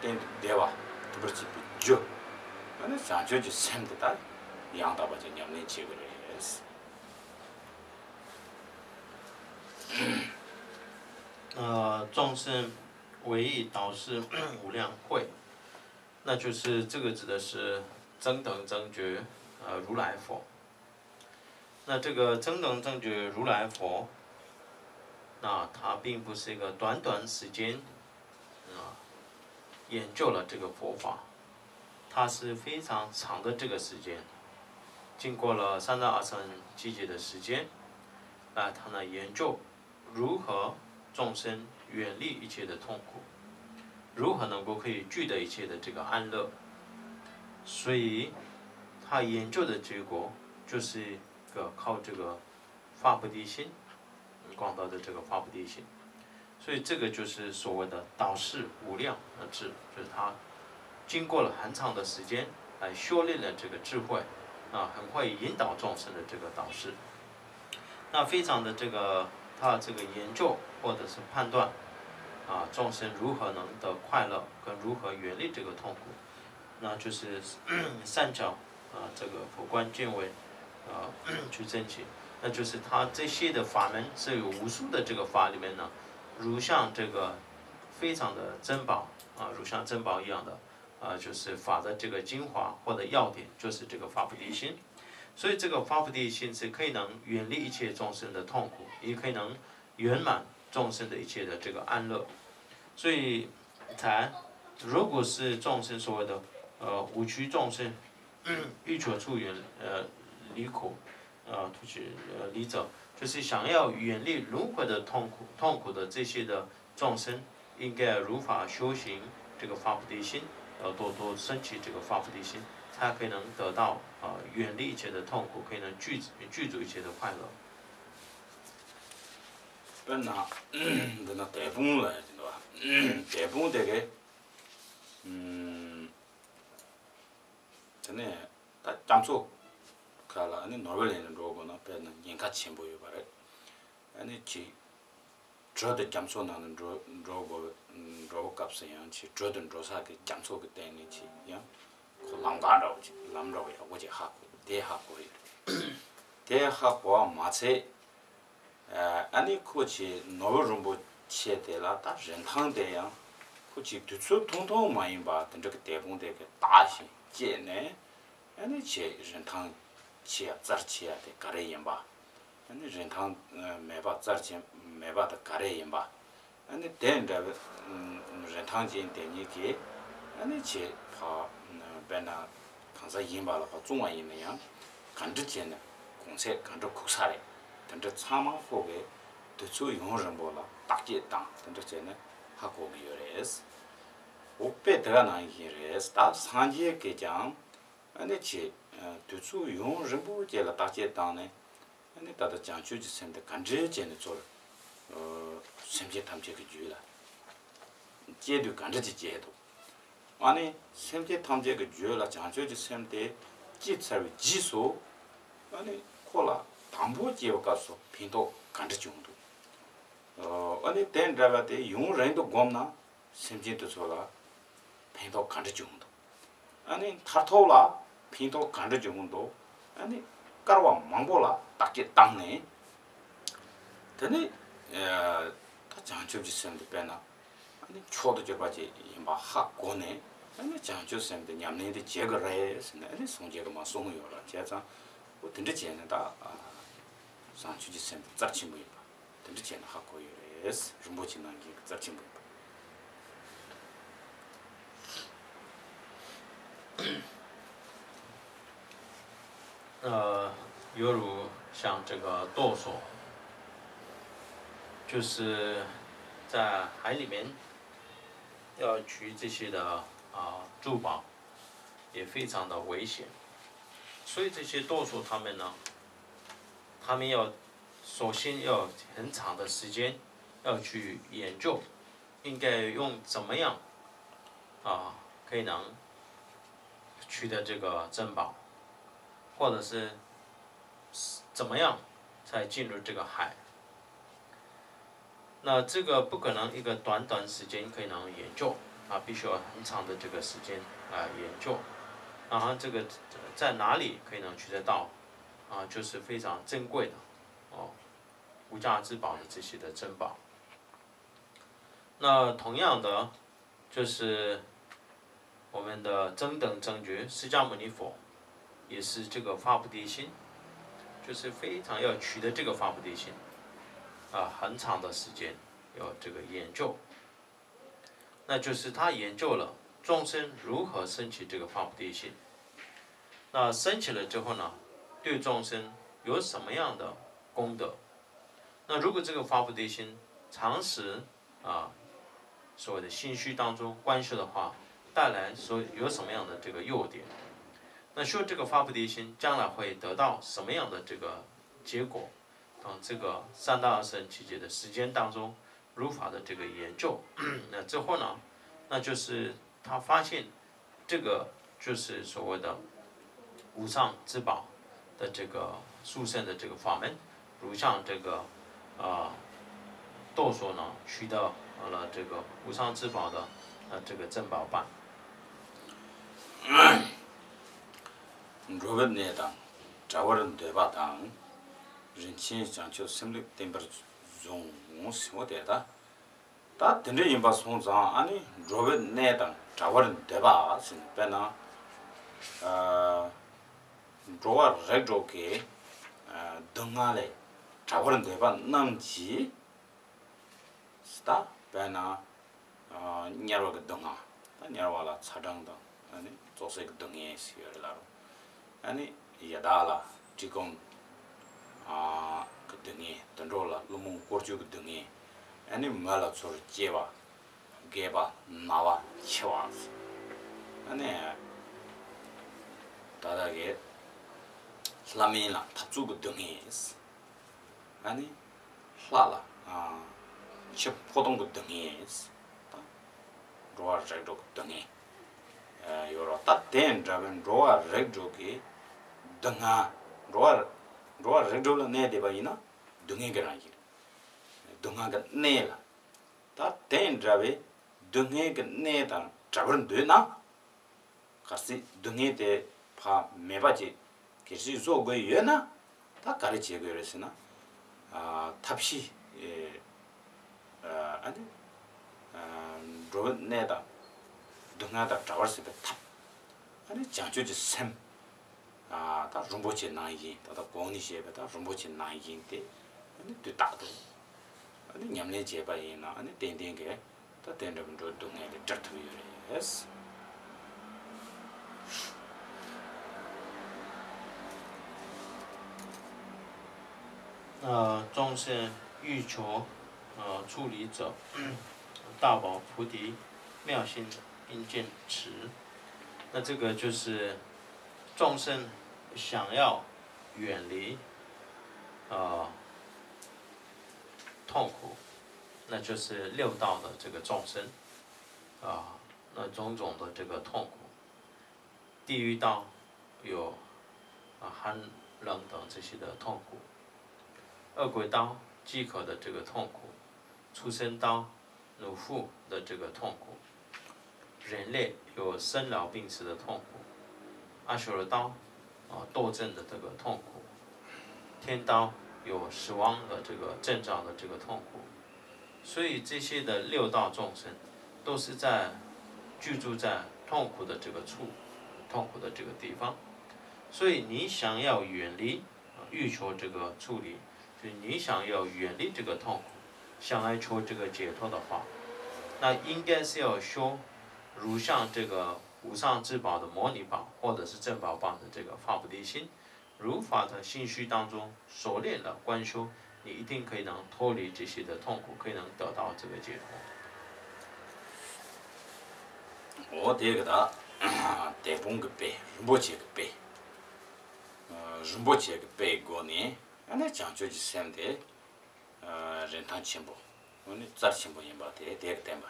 གཏན་དུ་བདེ་བ་ཐོབ་པར་བྱེད་པའི་རྒྱུ་ཨ་ནི་བྱང་ཆུབ་ཀྱི་སེམས་དེ་ད་ཡང་དག་པ་ཅིག་ཉམས་ལེན་བྱེད་དགོས་རེད། 呃，众生唯一导师无量慧，那就是这个指的是增等正觉，呃，如来佛。那这个增等正觉如来佛，那他并不是一个短短时间，啊，研究了这个佛法，他是非常长的这个时间，经过了三藏阿僧祇劫的时间，那他呢研究如何众生远离一切的痛苦，如何能够可以具得一切的这个安乐，所以他研究的结果就是一个靠这个发菩提心，广大的这个发菩提心。所以这个就是所谓的导师无量智，就是他经过了很长的时间来修炼了这个智慧，啊，很会引导众生的这个导师。那非常的这个他这个研究或者是判断，啊，众生如何能得快乐，跟如何远离这个痛苦，那就是善巧，啊，这个普观见微，啊，去证其。那就是他这些的法门是有无数的这个法里面呢，如像这个非常的珍宝，啊，如像珍宝一样的，啊，就是法的这个精华或者要点，就是这个发菩提心。所以这个发菩提心是可以能远离一切众生的痛苦，也可以能圆满众生的一切的这个安乐。所以才如果是众生所谓的，呃，五趣众生， 欲求出远，呃，离苦，呃，出去，呃，离者，就是想要远离轮回的痛苦，痛苦的这些的众生，应该如法修行这个发菩提心，要多多升起这个发菩提心，才可以能得到，呃，远离一切的痛苦，可以能具具足一切的快乐。 དཔེར་ན། འདི་ན་དེད་དཔོན་ལ་ཡ་ཅིག་འདུག་བ། དེད་དཔོན་དེ་གས། དེ་ནས་ད་རྒྱ་མཚོ་ཁ་ལ་ཨ་ནི་ནོར་བུ་ལེན་ནས་འགྲོ་དགོས་ན་དཔེར་ན་ཉེན་ཁ་ཆེན་པོ་ཡོད་པ་རེད། ཨ་ནི་ཅིག་བྲོས་ཏེ་རྒྱ་མཚོ་ནང་ལ་འགྲོ་འགྲོ་དགོས། འགྲོ་བའི་སྐབས་སུ་ཡང་ཅིག་བྲོས་ཏེ་འགྲོ་ས་གི་རྒྱ་མཚོ་གི་སྟེང་ནས་ཅིག་ཡང་ཁོ་ལམ་ཁ་འདྲ་བོ་ཅིག་ལམ་འདྲ་བོ་ཡག་པོ་ཅིག་ཧ་གོ་དེ་ཧ་གོ་ཡོད་རེད། དེ་ཧ་གོ་བ་མ་ཚད། ཨ་ནི་ཁོ་ཅིག་ནོར་བུ་རིན་པོ་ཆེ་དེ་ལ་ད་རིན་ཐང་དེ་ཡང་ཁོ་ཅིག་དུས་ཚོད་ཐུང་ཐུང་མ་ཡིན་པ་དེ་འདྲ་གི་དེད་དཔོན་དེ་གི་བདག་ཞིང་བཅད་ནས། ཨ་ནི་ཅིག་རིན་ཐང་ཆེ་ཡ་རྩར་ཆེ་ཡ་དེ་ག་རེ་ཡིན་པ། ཨ་ནི་རིན་ཐང་མེད་པ་རྩར་ཆེ་མེད་པ་དེ་ག་རེ་ཡིན་པ། ཨ་ནི་དེ་འདྲ་བའི་རིན་ཐང་ཅན་དེ་ཉིད་ཀྱིས་ཨ་ནི་ཅིག་ཕ་དཔེར་ན་གང་ཟག་ཡིན་པ་ལ་ཕ་བཙོང་བ་ཡིན་ན་ཡང་ག་འདྲ་བྱས་ནས་གོང་ཚད་ག་འདྲ་ཁུག་ས་རེད། དེ་འདྲ་ཚང་མ་ཁོ་གིས་དུས་ཚོད་ཡུན་རིང་པོ་ལ་བརྟག་དཔྱད་བཏང་དེ་འདྲ་བྱས་ནས་ཧ་གོ་གི་ཡོད་རེད། འོ་དཔེ་དེ་ག་ནང་བཞིན་རེད། ད་སངས་རྒྱས་ཀྱིས་ཀྱང་ཨ་ནི་ཅིག་དུས་ཚོད་ཡུན་རིང་པོ་ཅིག་ལ་བརྟག་དཔྱད་བཏང་ནས། ཨ་ནི་ད་ལྟ་བྱང་ཆུབ་ཀྱི་སེམས་དེ་ག་འདྲས་བྱས་ནས་ཚོར། སེམས་ཅན་ཐམས་ཅད་ཀྱི་རྒྱུད་ལ་སྐྱེས་དུས་ག་འདྲས་ཀྱི་སྐྱེས་འདུག་ཨ་ནི་སེམས་ཅན་ཐམས་ཅད་ཀྱི་རྒྱུད་ལ་བྱང་ཆུབ་ཀྱི་སེམས་དེ་སྐྱེས་ཚར་བའི་རྗེས་སུ། ཨ་ནི་ཁོ་ལ་དང་པོ་སྐྱེས་པའི་སྐབས་སུ་ཕན་ཐོགས་ག་འདྲས་བྱུང་འདུག་ཨ་ནི་དེ་འདྲ་བ་དེ་ཡུན་རིང་དུ་བསྒོམས་ན། སེམས་ཅན་དེ་ཚོ་ལ་ཕན་ཐོགས་ག་འདྲ་བྱུང་འདུག་ཨ་ནི་མཐར་ཐུག་ལ་ཕན་ཐོགས་ག་འདྲ་བྱུང་འདུག་ཨ་ནི་བསྐལ་པ་མང་པོ་ལ་བརྟག་དཔྱད་བཏང་ནས། དེ་ནི་ད་བྱང་ཆུབ་ཀྱི་སེམས་དེ་དཔེར་ན་ཨ་ནི་མཆོག་ཏུ་གྱུར་པ་ཅིག་ཡིན་པ་ཧ་གོ་ནས། ཨ་ནི་བྱང་ཆུབ་སེམས་དེ་ཉམས་ལེན་དེ་བྱེད་དགོས་རེད་ཟེར་ནས་ཨ་ནི་སངས་རྒྱས་ཀྱིས་མར་གསུངས་ཡོད་ར། བྱས་ཙང་འོ་དེ་འདྲ་བྱས་ནས་ད་བྱང་ཆུབ་ཀྱི་སེམས་དེ་རྩ་ཆེན་པོ་ཡིན་པ། དེ་འདྲ་བྱས་ན་ཧ་གོ་ཡོད་རེད། རིན་པོ་ཆེ་ནང་བཞིན་གྱི་རྩ་ཆེན་པོ་ཡིན་པ།呃，犹如像这个舵手，就是在海里面要取这些的啊珠宝，也非常的危险，所以这些舵手他们呢，他们要首先要很长的时间要去研究，应该用怎么样啊可以能取得这个珍宝，或者是怎么样才进入这个海。那这个不可能一个短短时间可以能研究，啊，必须要很长的这个时间啊研究，然后这个在哪里可以能取得到，啊，就是非常珍贵的哦，无价之宝的这些的珍宝。那同样的，就是我们的真等正觉释迦牟尼佛，也是这个发菩提心，就是非常要取得这个发菩提心。啊很长的时间有这个研究。那就是他研究了众生如何升起这个发菩提心。那升起了之后呢，对众生有什么样的功德？那如果这个发菩提心常时啊，所谓的心虚当中观修的话，带来所有什么样的这个优点？那修这个发菩提心，将来会得到什么样的这个结果？等这个三大二乘集结的时间当中，如法的这个研究，那之后呢，那就是他发现这个就是所谓的无上至宝的这个殊胜的这个法门，如像这个呃舵手呢取得了这个无上至宝的呃这个珍宝棒。 འགྲོ་བའི་གནས་དང་བྲལ་བར་འདོད་པ་དང་། རིན་ཆེན་བྱང་ཆུབ་སེམས་ལུགས་བསྟེན་པར་བཟུང་ཟེར་བ་དེ་ད། ད་དེ་འདྲ་ཡིན་པ་སོང་ཙང་ཨ་ནི་འགྲོ་བའི་གནས་དང་བྲལ་བར་འདོད་པ་ཟེར་ནས་དཔེར་ན། ཨ། འགྲོ་བ་རིགས་དྲུག་གི་ཨ་སྡུག་བསྔལ་ལས་བྲལ་བར་འདོད་པ་རྣམས་ཀྱིས། ད་དཔེར་ན། ཨ། དམྱལ་བ་གི་སྡུག་བསྔལ། ད་དམྱལ་བ་ལ་ཚ་གྲང་དང་ཨ་ནི་བཙོག་སད་ཀྱི་སྡུག་བསྔལ་ཞིག་ཡོད་རེད་ལ། ཨ་ནི་ཡི་དྭགས་ལ་བཀྲེས་སྐོམ། ཨ། གི་སྡུག་བསྔལ། དུད་འགྲོ་ལ་བླུན་རྨོངས་བཀོལ་སྤྱོད་ཀྱི་སྡུག་བསྔལ། ཨ་ནི་མི་ལ་ཚུར་སྐྱེ་བ། རྒས་པ། ན་བ། འཆི་བ། ཨ་ནི་ད་ལྟ་གི་ལྷ་མིན་ལ་འཐབ་རྩོད་ཀྱི་སྡུག་བསྔལ། ཨ་ནི་ལྷ་ལ་ཨ་འཆི་འཕོ་ལྟུང་གི་སྡུག་བསྔལ་དང་། འགྲོ་བ་རིགས་དྲུག་གི་སྡུག་བསྔལ་ཡོད་རེད། ད་དེ་འདྲ་བའི་འགྲོ་བ་རིགས་དྲུག་གི་སྡུག་བསྔལ། འགྲོ་བ་འགྲོ་བ་རིགས་དྲུག་ལ་གནས་བསྡད་པ་ཡིན་ན་སྡུག་བསྔལ་གྱི་རང་བཞིན་རེད། སྡུག་བསྔལ་གྱི་གནས་ལ། ད་དེ་འདྲ་བའི་སྡུག་བསྔལ་གྱི་གནས་དང་བྲལ་བར་འདོད་ན། གལ་སྲིད་སྡུག་བསྔལ་དེ་ཕར་མེད་པ་ཅིག་གལ་སྲིད་བཟོ་དགོས་ཡོད་ན། ད་ག་རེ་བྱེད་དགོས་རེད་ཟེར་ན། ཨ། ཐབས་ཤེས། ཨ་ནི། ཨ། འགྲོ་བའི་གནས་དང་སྡུག་བསྔལ་དང་བྲལ་བར་བྱེད་པའི་ཐབས། ཨ་ནི་བྱང་ཆུབ་ཀྱི་སེམས། ཨ། ད་རིན་པོ་ཆེ་ནང་བཞིན། ད་ལྟ་གོང་ནས་བཤད་པའི་ད་རིན་པོ་ཆེ་ནང་བཞིན་དེ་ཨ་ནི་དུས་རྟག་ཏུ་ཨ་ནི་ཉམས་ལེན་བྱས་པ་ཡིན་ན་ཨ་ནི་ཏན་ཏན་གྱི་ད་དེ་འདྲ་བའི་འགྲོ་སྡུག་བསྔལ་ལས་བྲལ་ཐུབ་ཡོད་རེད། 呃，众生欲求，呃，出离者，大宝菩提妙心应尽持。那这个就是众生想要远离，呃，痛苦，那就是六道的这个众生，啊，那种种的这个痛苦。 地狱道有，啊，寒冷等这些的痛苦，恶鬼道饥渴的这个痛苦，畜生道奴妇的这个痛苦，人类有生老病死的痛苦，阿修罗道，啊，堕证的这个痛苦，天道有死亡的这个征兆的这个痛苦。 所以这些的六道众生都是在居住在痛苦的这个处，痛苦的这个地方。所以你想要远离，啊，欲求这个出离，就你想要远离这个痛苦，想要求这个解脱的话，那应该是要修如像这个无上至宝的摩尼宝或者是珍宝棒的这个发菩提心， 如法的心虚当中熟练了观修，你一定可以能脱离这些的痛苦，可以能得到这个解脱。 འོ་དེ་གི་ད་དེ་སྤོང་གི་དཔེ། རིན་པོ་ཆེ་གི་དཔེ། ཨ། རིན་པོ་ཆེ་གི་དཔེའི་སྒོ་ནས་ཨ་ནི་བྱང་ཆུབ་ཀྱི་སེམས་དེ། ཨ། རིན་ཐང་ཆེན་པོ། འོ་ནི་རྩ་ཆེན་པོ་ཡིན་པ་དེ་དེ་གི་བསྟན་པ།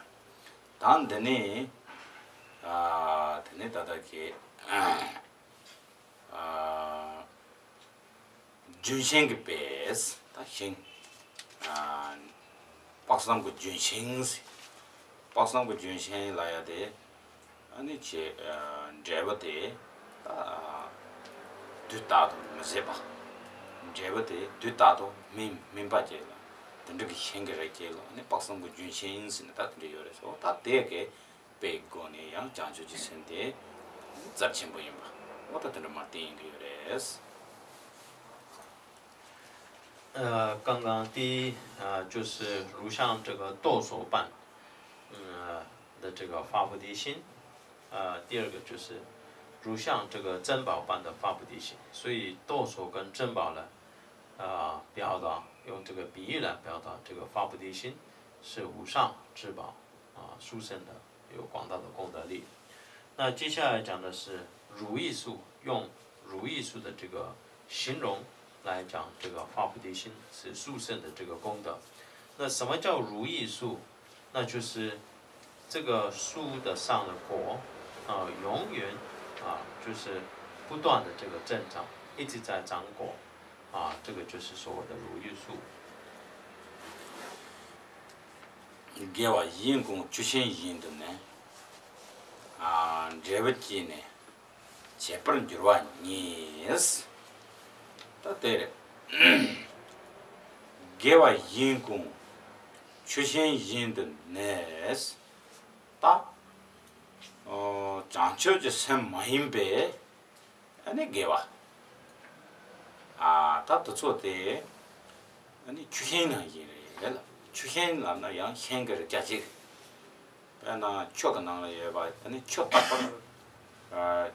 ད་འདི་ནི། ཨ། དེ་ནི་ད་ལྟ་གི། ཨ། ཨ། ལྗོན་ཤིང་གི་དཔེ། ད་ཤིང་། ཨ། དཔག་བསམ་གྱི་ལྗོན་ཤིང་ཟེར། དཔག་བསམ་གྱི་ལྗོན་ཤིང་ལབ་ཡ་དེ། ཨ་ནི་ཆེ། ཨ། འབྲས་བུ་དེ། ད། དུས་རྟག་ཏུ་མི་ཟད་པ། འབྲས་བུ་དེ་དུས་རྟག་ཏུ་སྨིན་སྨིན་པ་བཅས་ལ། དེ་འདྲ་གི་ཤིང་གི་རིགས་བཅས་ལ་ཨ་ནི་དཔག་བསམ་གྱི་ལྗོན་ཤིང་ཟེར་ནས་ད་དེ་འདྲ་ཡོད་རེད་ཟེར། ད་དེ་གི། དཔེའི་སྒོ་ནས་ཡང་བྱང་ཆུབ་ཀྱི་སེམས་དེ་རྩ་ཆེན་པོ་ཡིན་པ། འོ་ད་དེ་འདྲ་མར་བསྟན་ཡོང་གི་ཡོད་རེད། 呃，刚刚第一，呃，就是如像这个多所般，嗯，的这个发菩提心，呃，第二个就是如像这个珍宝般的发菩提心。所以多所跟珍宝呢，呃，表达，用这个比喻来表达这个发菩提心是无上至宝啊，殊胜的，有广大的功德力。那接下来讲的是如意树，用如意树的这个形容来讲这个发菩提心是殊胜的这个功德。那什么叫如意树？那就是这个树的上的果，啊，永远啊，就是不断的这个增长，一直在长果，啊，这个就是所谓的如意树。 དགེ་བ་ཡིན་ཀུན་ཆུ་ཤིང་བཞིན་དུ་ནི། ཨ། འབྲས་བུ་སྐྱེས་ནས་བྱེད་པར་འགྱུར་བ་ཉིད། ད་དེ་རེད། དགེ་བ་ཡིན་ཀུན་ཆུ་ཤིང་བཞིན་དུ་ནི། ད། ཨོ། བྱང་ཆུབ་ཀྱི་སེམས་མ་ཡིན་པའི། ཨ་ནི་དགེ་བ། ཨ། ད་དེ་ཚོ་དེ། ཨ་ནི་ཆུ་ཤིང་ནང་བཞིན་རེད་ལ། ཆུ་ཤིང་ལབ་ན་ཡང་ཤིང་གི་རིགས་ཅིག་དཔེར་ན་ཆུ་གི་ནང་ལ་ཡོད་པ། ཨ་ནི་ཆུ་རྟག་པར། ཨ།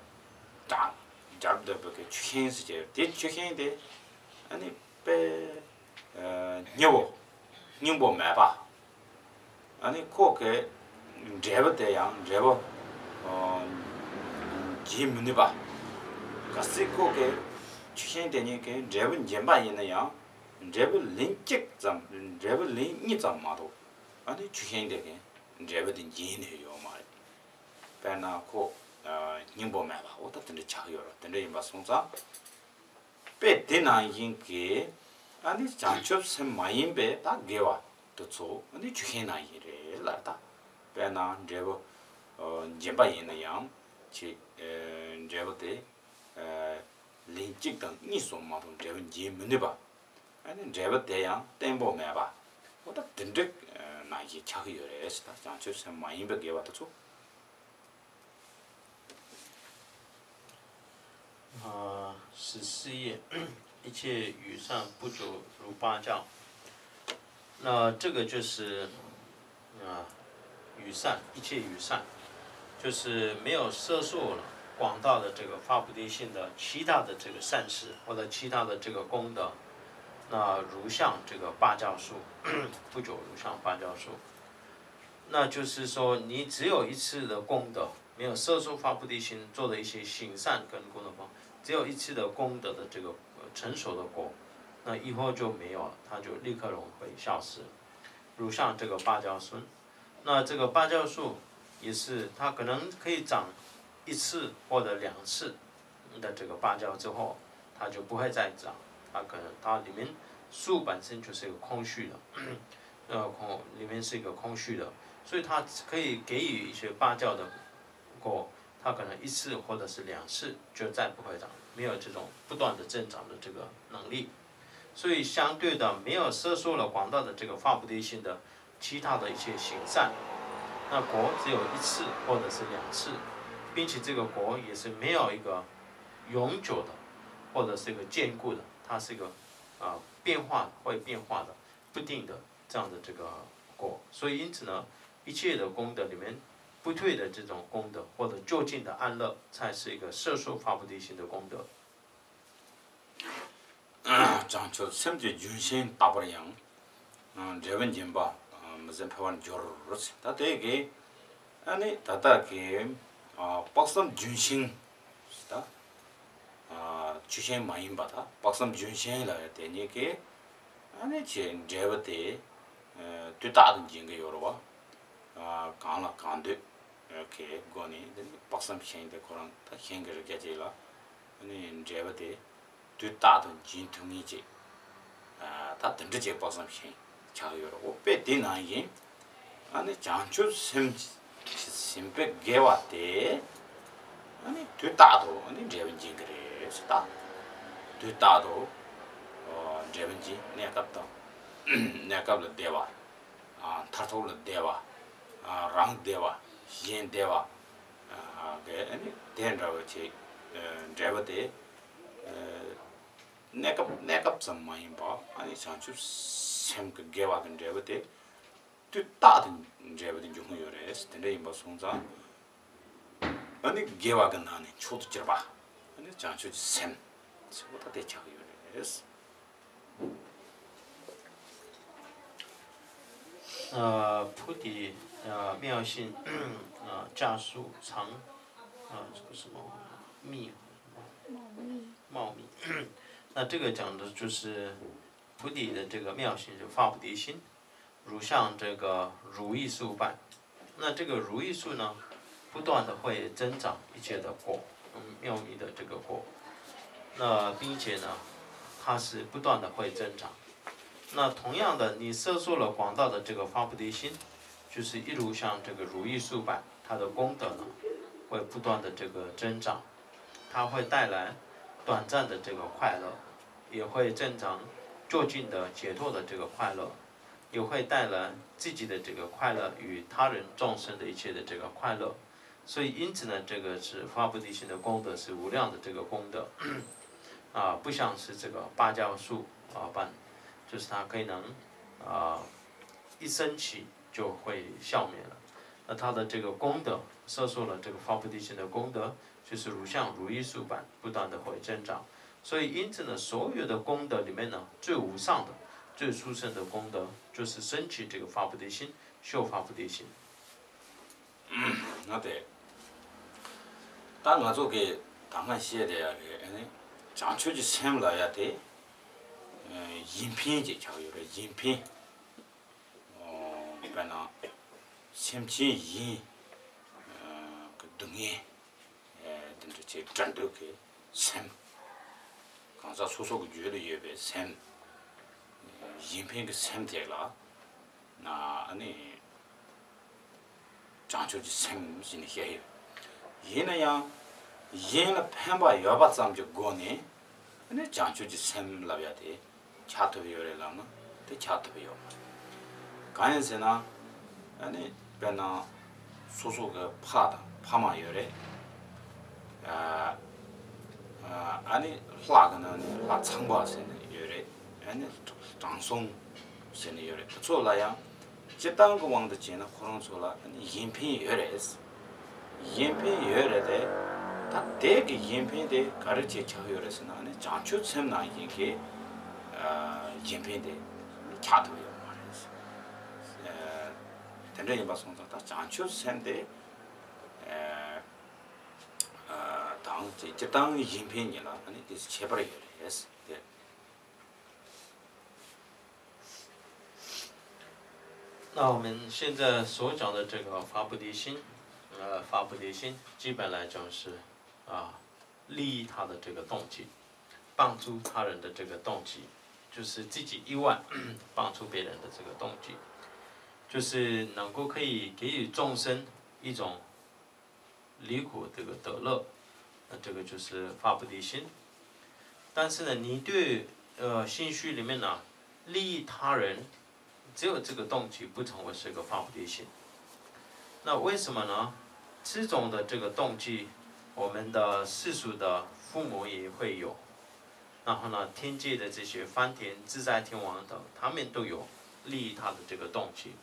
སྦྱར་སྦྱར་སྡོད་པའི་གི་ཆུ་ཤིང་ཟེར་གྱི་དེ། ཆུ་ཤིང་དེ། ཨ་ནི་དཔེ། ཨ། སྙི་པོ། སྙིང་པོ་མེད་པ། ཨ་ནི་ཁོ་གི་འབྲས་བུ་དེ་ཡང་འབྲས་བུ། ཨ། འབྱིན་མི་ནུས་པ། གལ་སྲིད་ཁོ་གི་ཆུ་ཤིང་དེ་ཉིད་ཀྱིས་འབྲས་བུ་འབྱིན་པ་ཡིན་ན་ཡང་། འབྲས་བུ་ལན་གཅིག་ཙམ། འབྲས་བུ་ལན་གཉིས་ཙམ་མ་གཏོགས། ཨ་ནི་ཆུ་ཤིང་དེ་གིས་འབྲས་བུ་དེ་འབྱིན་ནུས་ཡོད་མ་རེད། དཔེར་ན་ཁོ། ཨ། སྙིང་པོ་མེད་པ། འོ། ད་དེ་འདྲ་ཆགས་ཡོད་རེད། དེ་འདྲ་ཡིན་པ་སོང་ཙང་། དཔེ་དེ་ནང་བཞིན་གྱི། ཨ་ནི་བྱང་ཆུབ་སེམས་མ་ཡིན་པའི་ད་དགེ་བ་དེ་ཚོ། ཨ་ནི་ཆུ་ཤིང་ནང་བཞིན་རེད་ལ། ད་དཔེར་ན་འབྲས་བུ། ཨ། འབྱིན་པ་ཡིན་ན་ཡང་ཆེ། ཨ། འབྲས་བུ་དེ། ཨ། ལན་གཅིག་དང་གཉིས་སོང་མ་གཏོགས་འབྲས་བུ་འབྱིན་མི་ནུས་པ། ཨ་ནི་འབྲས་བུ་དེ་ཡང་བརྟན་པོ་མེད་པ། འོ། ད་དེ་འདྲ་ནང་བཞིན་ཆགས་ཀྱི་ཡོད་རེད་ཟེར། ད་བྱང་ཆུབ་སེམས་མ་ཡིན་པའི་དགེ་བ་དེ་ཚོ། 啊，十四页，一切与善不足如芭蕉。那这个就是，啊，与善，一切与善，就是没有色受了广大的这个发菩提心的其他的这个善事或者其他的这个功德，那如像这个芭蕉树，不足如像芭蕉树。那就是说，你只有一次的功德， 没有色受发菩提心做的一些行善跟功德方，只有一次的功德的这个，呃，成熟的果，那以后就没有了，它就立刻融会消失。如像这个芭蕉树，那这个芭蕉树也是，它可能可以长一次或者两次的这个芭蕉之后，它就不会再长，它可能它里面树本身就是一个空虚的，呃，空，里面是一个空虚的，所以它可以给予一些芭蕉的 果，它可能一次或者是两次就再不会长，没有这种不断的增长的这个能力。所以相对的，没有色受了广大的这个发菩提心的其他的一些行善，那果只有一次或者是两次，并且这个果也是没有一个永久的，或者是一个坚固的，它是一个，呃，变化，会变化的，不定的这样的这个果。所以因此呢，一切的功德里面， 不退的这种功德，或者究竟的安乐，才是一个色受发菩提心的功德。 བྱང་ཆུབ་སེམས་ཀྱི་ལྗོན་ཤིང་ལྟ་བུར་ཡང་། འབྲས་བུ་འབྱིན་པ་མི་བཟད་འཕེལ་བར་འགྱུར། ད་དེ་གི། ཨ་ནི་ད་ལྟ་གི། དཔག་བསམ་ལྗོན་ཤིང་ད། ཆུ་ཤིང་མ་ཡིན་པ་ད་དཔག་བསམ་ལྗོན་ཤིང་ལ་དེ་ཉིད་ཀྱི། ཨ་ནི་ཆེ་འབྲས་བུ་དེ། ཨ། དུས་རྟག་ཏུ་འབྱིན་གྱི་ཡོད་རེད་བ། ཨ། གང་ལ་གང་འདོད་ཀྱི་སྒོ་ནས་དེ་ནི་དཔག་བསམ་ཤིང་དེ་ཁོ་རང་ད་ཤིང་གི་རིགས་ཅིག་ལ། ཨ་ནི་འབྲས་བུ་དེ་དུས་རྟག་ཏུ་འབྱིན་ཐུབ་ངེས་ཅིག་ཨ། ད་དེ་འདྲ་ཅིག་དཔག་བསམ་ཤིང་ཆགས་ཡོད་རེད། འོ། དཔེ་དེ་ནང་བཞིན། ཨ་ནི་བྱང་ཆུབ་སེམས་སེམས་དཔའི་དགེ་བ་དེ། ཨ་ནི་དུས་རྟག་ཏུ་ཨ་ནི་འབྲས་བུ་འབྱིན་གྱི་རེད་ཟེར། ད་དུས་རྟག་ཏུ། ཨོ། འབྲས་བུ་འབྱིན། གནས་སྐབས་དང་། གནས་སྐབས་ལ་བདེ་བ། ཨ། མཐར་ཐུག་ལ་བདེ་བ། ཨ། རང་བདེ་བ། གཞན་བདེ་བ། ཨ། གི་ཨ་ནི་དེ་འདྲ་བ་ཅིག་ཨ། འབྲས་བུ་དེ། ཨ། གནས་སྐབས་གནས་སྐབས་ཙམ་མ་ཡིན་པ་ཨ་ནི་བྱང་ཆུབ་སེམས་ཀྱི་དགེ་བ་གི་འབྲས་བུ་དེ་དུས་རྟག་ཏུ་འབྲས་བུ་དེ་འབྱུང་གི་ཡོད་རེད། དེ་འདྲ་ཡིན་པ་སོང་ཙང་ཨ་ནི་དགེ་བ་གི་ནང་ནས་མཆོག་ཏུ་གྱུར་པ་ཨ་ནི་བྱང་ཆུབ་ཀྱི་སེམས་ཟེར་བ་ད་དེ་ཆགས་ཀྱི་ཡོད་རེད། 呃，菩提，呃，妙性，呃，加速长，呃，这个什么密，茂密。那这个讲的就是菩提的这个妙性，就发菩提心，如像这个如意树般。那这个如意树呢，不断的会增长一切的果，嗯，妙密的这个果。那并且呢，它是不断的会增长。那同样的，你摄受了广大的这个发菩提心，就是一如像这个如意树般，它的功德呢，会不断的这个增长，它会带来短暂的这个快乐，也会增长究竟的解脱的这个快乐，也会带来自己的这个快乐与他人众生的一切的这个快乐。所以因此呢，这个是发菩提心的功德是无量的这个功德，啊，不像是这个芭蕉树啊般，就是它可以能啊一生起就会消灭了。那它的这个功德，摄受了这个发菩提心的功德，就是如像如意树般不断的会增长。所以因此呢，所有的功德里面呢，最无上的、最殊胜的功德，就是升起这个发菩提心，修发菩提心。 ང་དེ། ད་ང་ཚོ་གི་ད་སྔ་བཤད་བསྡད་ཡ་གི་ཨ་ནི་བྱང་ཆུབ་ཀྱི་སེམས་ལབ་ཡ་དེ་ཡིན་ཕན་ཅིག་ཆགས་ཡོད་རེད། ཡིན་ཕན། དཔེར་ན་སེམས་ཅན་ཡིན་གི་སྡུག་བསྔལ་དེ་འདྲ་ཅིག་འདྲ་འདོད་ཀྱི་སེམས། གང་ཟག་སོ་སོ་གི་རྒྱུད་ལ་ཡོད་པའི་སེམས། ཡིན་ཕན་གྱི་སེམས་དེ་ལ་ཨ་ནི་བྱང་ཆུབ་ཀྱི་སེམས་ཟེར་ནས་བཤད་ཡོད། ཡིན་ན་ཡང་གཞན་ལ་ཕན་པ་ཡོད་པ་ཙམ་གྱི་སྒོ་ནས་ཨ་ནི་བྱང་ཆུབ་ཀྱི་སེམས་ལབ་ཡ་དེ་ཆགས་ཐུབ་ཡོད་རེད་ལབ་ན་དེ་ཆགས་ཐུབ་ཡོད་མ་རེད། གང་ཡིན་ཟེར་ན་ཨ་ནི་དཔེར་ན་སོ་སོ་གི་ཕ་དང་ཕ་མ་ཡོད་རེད། ཨ་ནི་ལྷ་གི་ནང་ནས་ལྷ་ཚངས་པ་ཟེར་ནས་ཡོད་རེད། ཨ་ནི་དྲང་སྲོང་ཟེར་ནས་ཡོད་རེད། དེ་ཚོ་ལ་ཡང་སྤྱིར་བཏང་གི་དབང་དུ་བྱས་ན་ཁོ་རང་ཚོ་ལ་ཨ་ནི་ཡིན་ཕན་ཡོད་རེད། ཡིན་ཕན་ཡོད་རེད་དེ། ད་དེ་གི་ཡིན་ཕན་དེ་ག་རེ་བྱས་ཆགས་ཡོད་རེད་ཟེར་ན་ཨ་ནི་བྱང་ཆུབ་སེམས་ནང་བཞིན་གྱི་ཡིན་ཕན་དེ་ཆགས་ཐུབ་ཡོད་མ་རེད། དེ་འདྲ་ཡིན་པ་སོང་ཙང་ད་བྱང་ཆུབ་སེམས་དེ། དང་སྤྱིར་བཏང་ཡིན་ཕན་གཉིས་ལ་ཨ་ནི་དེ་ཁྱད་པར་ཡོད་རེད་དེ། 那我们现在所讲的这个发菩提心，呃，发菩提心基本来讲是啊，利益他的这个动机，帮助他人的这个动机，就是自己以外帮助别人的这个动机，就是能够可以给予众生一种离苦这个得乐，那这个就是发菩提心。但是呢，你对呃心绪里面呢，利益他人，只有这个动机不成为是一个发菩提心。那为什么呢？这种的这个动机，我们的世俗的父母也会有，然后呢，天界的这些梵天、自在天王等，他们都有利益他的这个动机。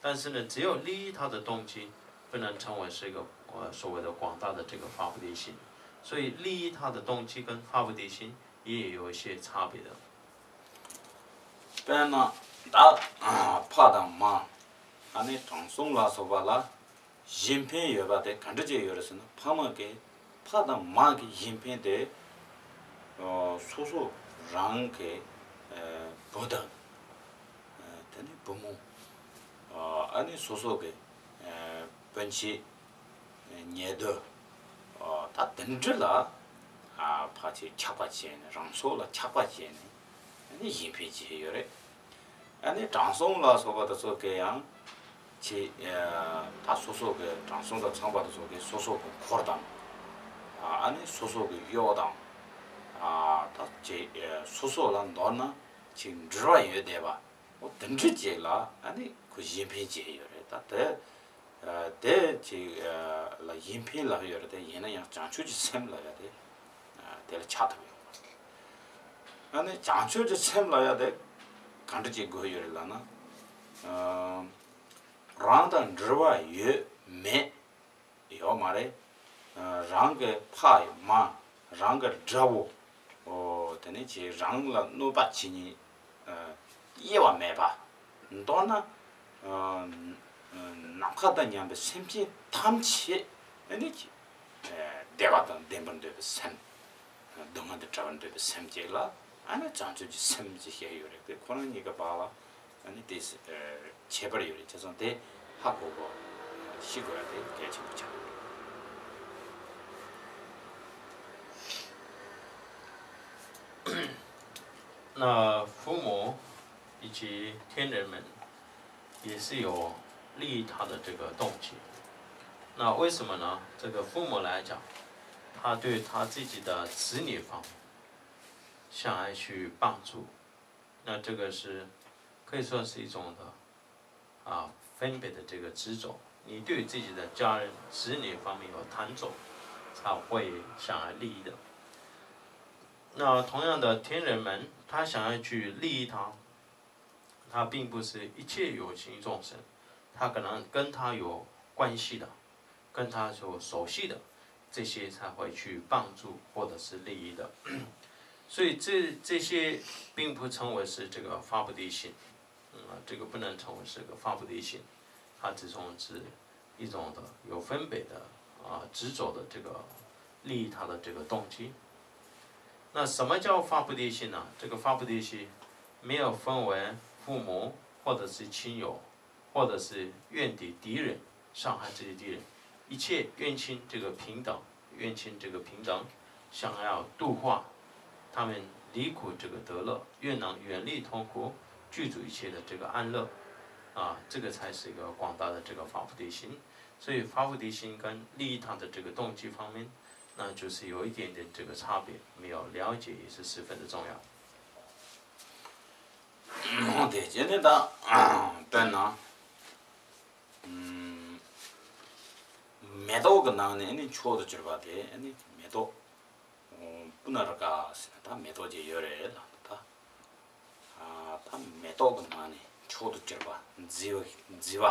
但是呢，只有利益他的动机不能成为是一个呃所谓的广大的这个发菩提心。所以利益他的动机跟发菩提心也有一些差别的。 དཔེར་ན་ད་ཕ་དང་མ་ཨ་ནི་དྲང་སྲོང་ལ་སོགས་པ་ལ་གཞན་ཕན་ཡོད་པ་དེ་ག་འདྲ་ཅིག་ཡོད་རེད་ཟེར་ན་ཕ་མ་གི་ཕ་དང་མ་གི་གཞན་ཕན་དེ་སོ་སོ་རང་གི་བུ་དང་དེ་ནས་བུ་མོ་ཨ་ནི་སོ་སོ་གི་སྤུན་མཆེད། ཉེ་དུ། ད་དེ་འདྲ་ལ་ཕལ་ཆེར་ཆགས་པ་བྱས་ནས་རང་སྲོག་ལ་ཆགས་པ་བྱས་ནས་ཨ་ནི་གཞན་ཕན་བྱེད་ཡོད་རེད། ཨ་ནི་དྲང་སྲོང་ལ་སོགས་པ་དེ་ཚོ་གིས་ཡང་ཆེ་ད་སོ་སོ་གི་དྲང་སྲོང་དང་ཚངས་པ་དེ་ཚོ་གིས་སོ་སོ་གི་འཁོར་དང་། ཨ་ནི་སོ་སོ་གི་གཡོག་དང་། ད་ཅེ་སོ་སོ་ལ་མདོར་ན་ཅིག་འབྲེལ་བ་ཡོད་བསྡད་པ་འོ་དེ་འདྲ་ཅིག་ལ་ཨ་ནི་ཁོ་གཞན་ཕན་བྱེད་ཡོད་རེད། ད་དེ། དེ་ཅིག་ལ་ཡིན་ཕན་ལབ་ཡོད་རེད་དེ་ཡིན་ན་ཡང་བྱང་ཆུབ་ཀྱི་སེམས་ལབ་ཡ་དེ་དེ་ལ་ཆགས་ཐུབ་ཡོད་མ་རེད། ཨ་ནི་བྱང་ཆུབ་ཀྱི་སེམས་ལབ་ཡ་དེ་ག་འདྲ་ཅིག་དགོས་ཡོད་རེད་ལབ་ན། ཨ་རང་དང་འབྲེལ་བ་ཡོད་མེད་ཡོད་མ་རེད། ཨ་རང་གི་ཕ་མ་རང་གི་དགྲ་བོ། ཨོ་དེ་ནས་ཅིག་རང་ལ་གནོད་པ་བྱེད་མཁན། ཨ་དབྱེ་བ་མེད་པ། མདོར་ན། ཨ་ནམ་མཁའ་དང་མཉམ་པའི་སེམས་ཅན་ཐམས་ཅད་ཨ་ནི་ཅིག་ཨ་བདེ་བ་དང་ལྡན་པར་འདོད་པའི་སེམས། སྡུག་བསྔལ་དང་བྲལ་བར་འདོད་པའི་སེམས་བསྐྱེད་ལ། ཨ་ནི་བྱང་ཆུབ་ཀྱི་སེམས་ཅེས་བཤད་ཡོད་རེད་དེ། ཁོ་རང་གཉིས་ཀ་བར་ལ་ཨ་ནི་དེ་ཁྱད་པར་ཡོད་རེད། བྱས་ཙང་དེ་ཧ་གོ་དགོས། ཤེས་དགོས་ཡ་དེ་གལ་ཆེན་པོ་ཆགས་ཡོད་རེད།那父母以及天人们也是有利益他的这个动机。那为什么呢？这个父母来讲，他对他自己的子女方面想要去帮助，那这个是可以说是一种的啊分别的这个执着。你对自己的家人、子女方面有贪着，才会想要利益的。那同样的，天人们他想要去利益他，他并不是一切有情众生，他可能跟他有关系的，跟他所熟悉的这些才会去帮助或者是利益的。所以这这些并不称为是这个发菩提心。嗯，这个不能称为是个发菩提心，它只称是一种的有分别的啊执着的这个利益他的这个动机。那什么叫发菩提心呢？这个发菩提心没有分为父母或者是亲友，或者是怨敌敌人，伤害这些敌人，一切愿亲这个平等，愿亲这个平等，想要度化他们离苦这个得乐，愿能远离痛苦，具足一切的这个安乐，啊，这个才是一个广大的这个发菩提心。所以发菩提心跟利益他的这个动机方面，那就是有一点点这个差别，没有了解也是十分的重要。དེ་བྱས་ནས་ད་དཔེར་ན། ཨམ། མེ་ཏོག་གི་ནང་ནས་ཨ་ནི་མཆོག་ཏུ་གྱུར་པ་དེ་ཨ་ནི་མེ་ཏོག་པུ་ན་རི་ཀ་ཟེར་ན་ད་མེ་ཏོག་ཅིག་ཡོད་རེད་ལབ་ན་ད། ཨ་ད་མེ་ཏོག་གི་ནང་ནས་མཆོག་ཏུ་གྱུར་པ་མཛེས་པ་མཛེས་པ།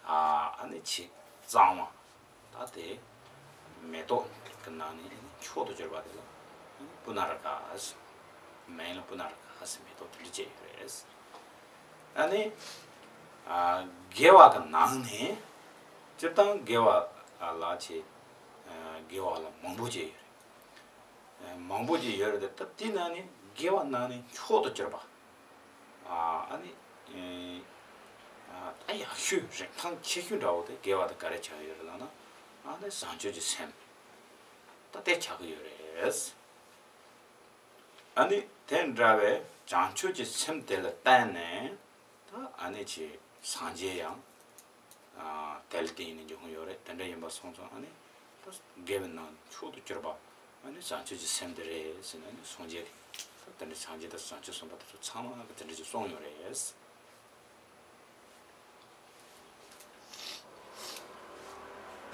ཨ་ཨ་ནི་ཆེས་གཙང་མ། ད་དེ་མེ་ཏོག་གི་ནང་ནས་མཆོག་ཏུ་གྱུར་པ་དེ་ལ་པུ་ན་རི་ཀ་ཟེར། མིང་ལ་པུ་ན་རི་ཀ་ཟེར། མེ་ཏོག་དེ་འདྲ་ཅིག་ཡོད་རེད། ཨ་ནི་ཨ་དགེ་བ་གི་ནང་ནས་སྤྱིར་བཏང་དགེ་བ་ལ་ཆེས་ཨ་དགེ་བ་ལ་མང་པོ་ཅིག་ཡོད་རེད། ཨ་མང་པོ་ཅིག་ཡོད་རེད་དེ། ད་དེ་ནང་ནས་དགེ་བ་ནང་ནས་མཆོག་ཏུ་གྱུར་པ། ཨ་ཨ་ནི་ཨ་ད་ཡག་ཤོས་རིན་ཐང་ཆེ་ཤོས་འདྲ་བོ་དེ་དགེ་བ་དེ་ག་རེ་ཆགས་ཡོད་རེད་ལབ་ན། ཨ་ནི་བྱང་ཆུབ་ཀྱི་སེམས་ད་དེ་ཆགས་ཀྱི་ཡོད་རེད། ཨ་ནི་དེ་འདྲ་བའི་བྱང་ཆུབ་ཀྱི་སེམས་དེ་ལ་བརྟེན་ནས་ད་ཨ་ནི་ཆེ་སངས་རྒྱས་ཡང་ཨ་དེ་ལ་བརྟེན་ནས་འབྱུང་གི་ཡོད་རེད། དེ་འདྲ་ཡིན་པ་སོང་ཙང་ཨ་ནི་ད་དགེ་བའི་ནང་མཆོག་ཏུ་གྱུར་པ་ཨ་ནི་བྱང་ཆུབ་ཀྱི་སེམས་དེ་རེད་ཟེར་ནས་ཨ་ནི་སངས་རྒྱས་ཀྱིས་ད་དེ་འདྲ་སངས་རྒྱས་དང་བྱང་ཆུབ་སེམས་དཔའ་དེ་ཚོ་ཚང་མ་གིས་དེ་འདྲ་ཅིག་གསུངས་ཡོད་རེད།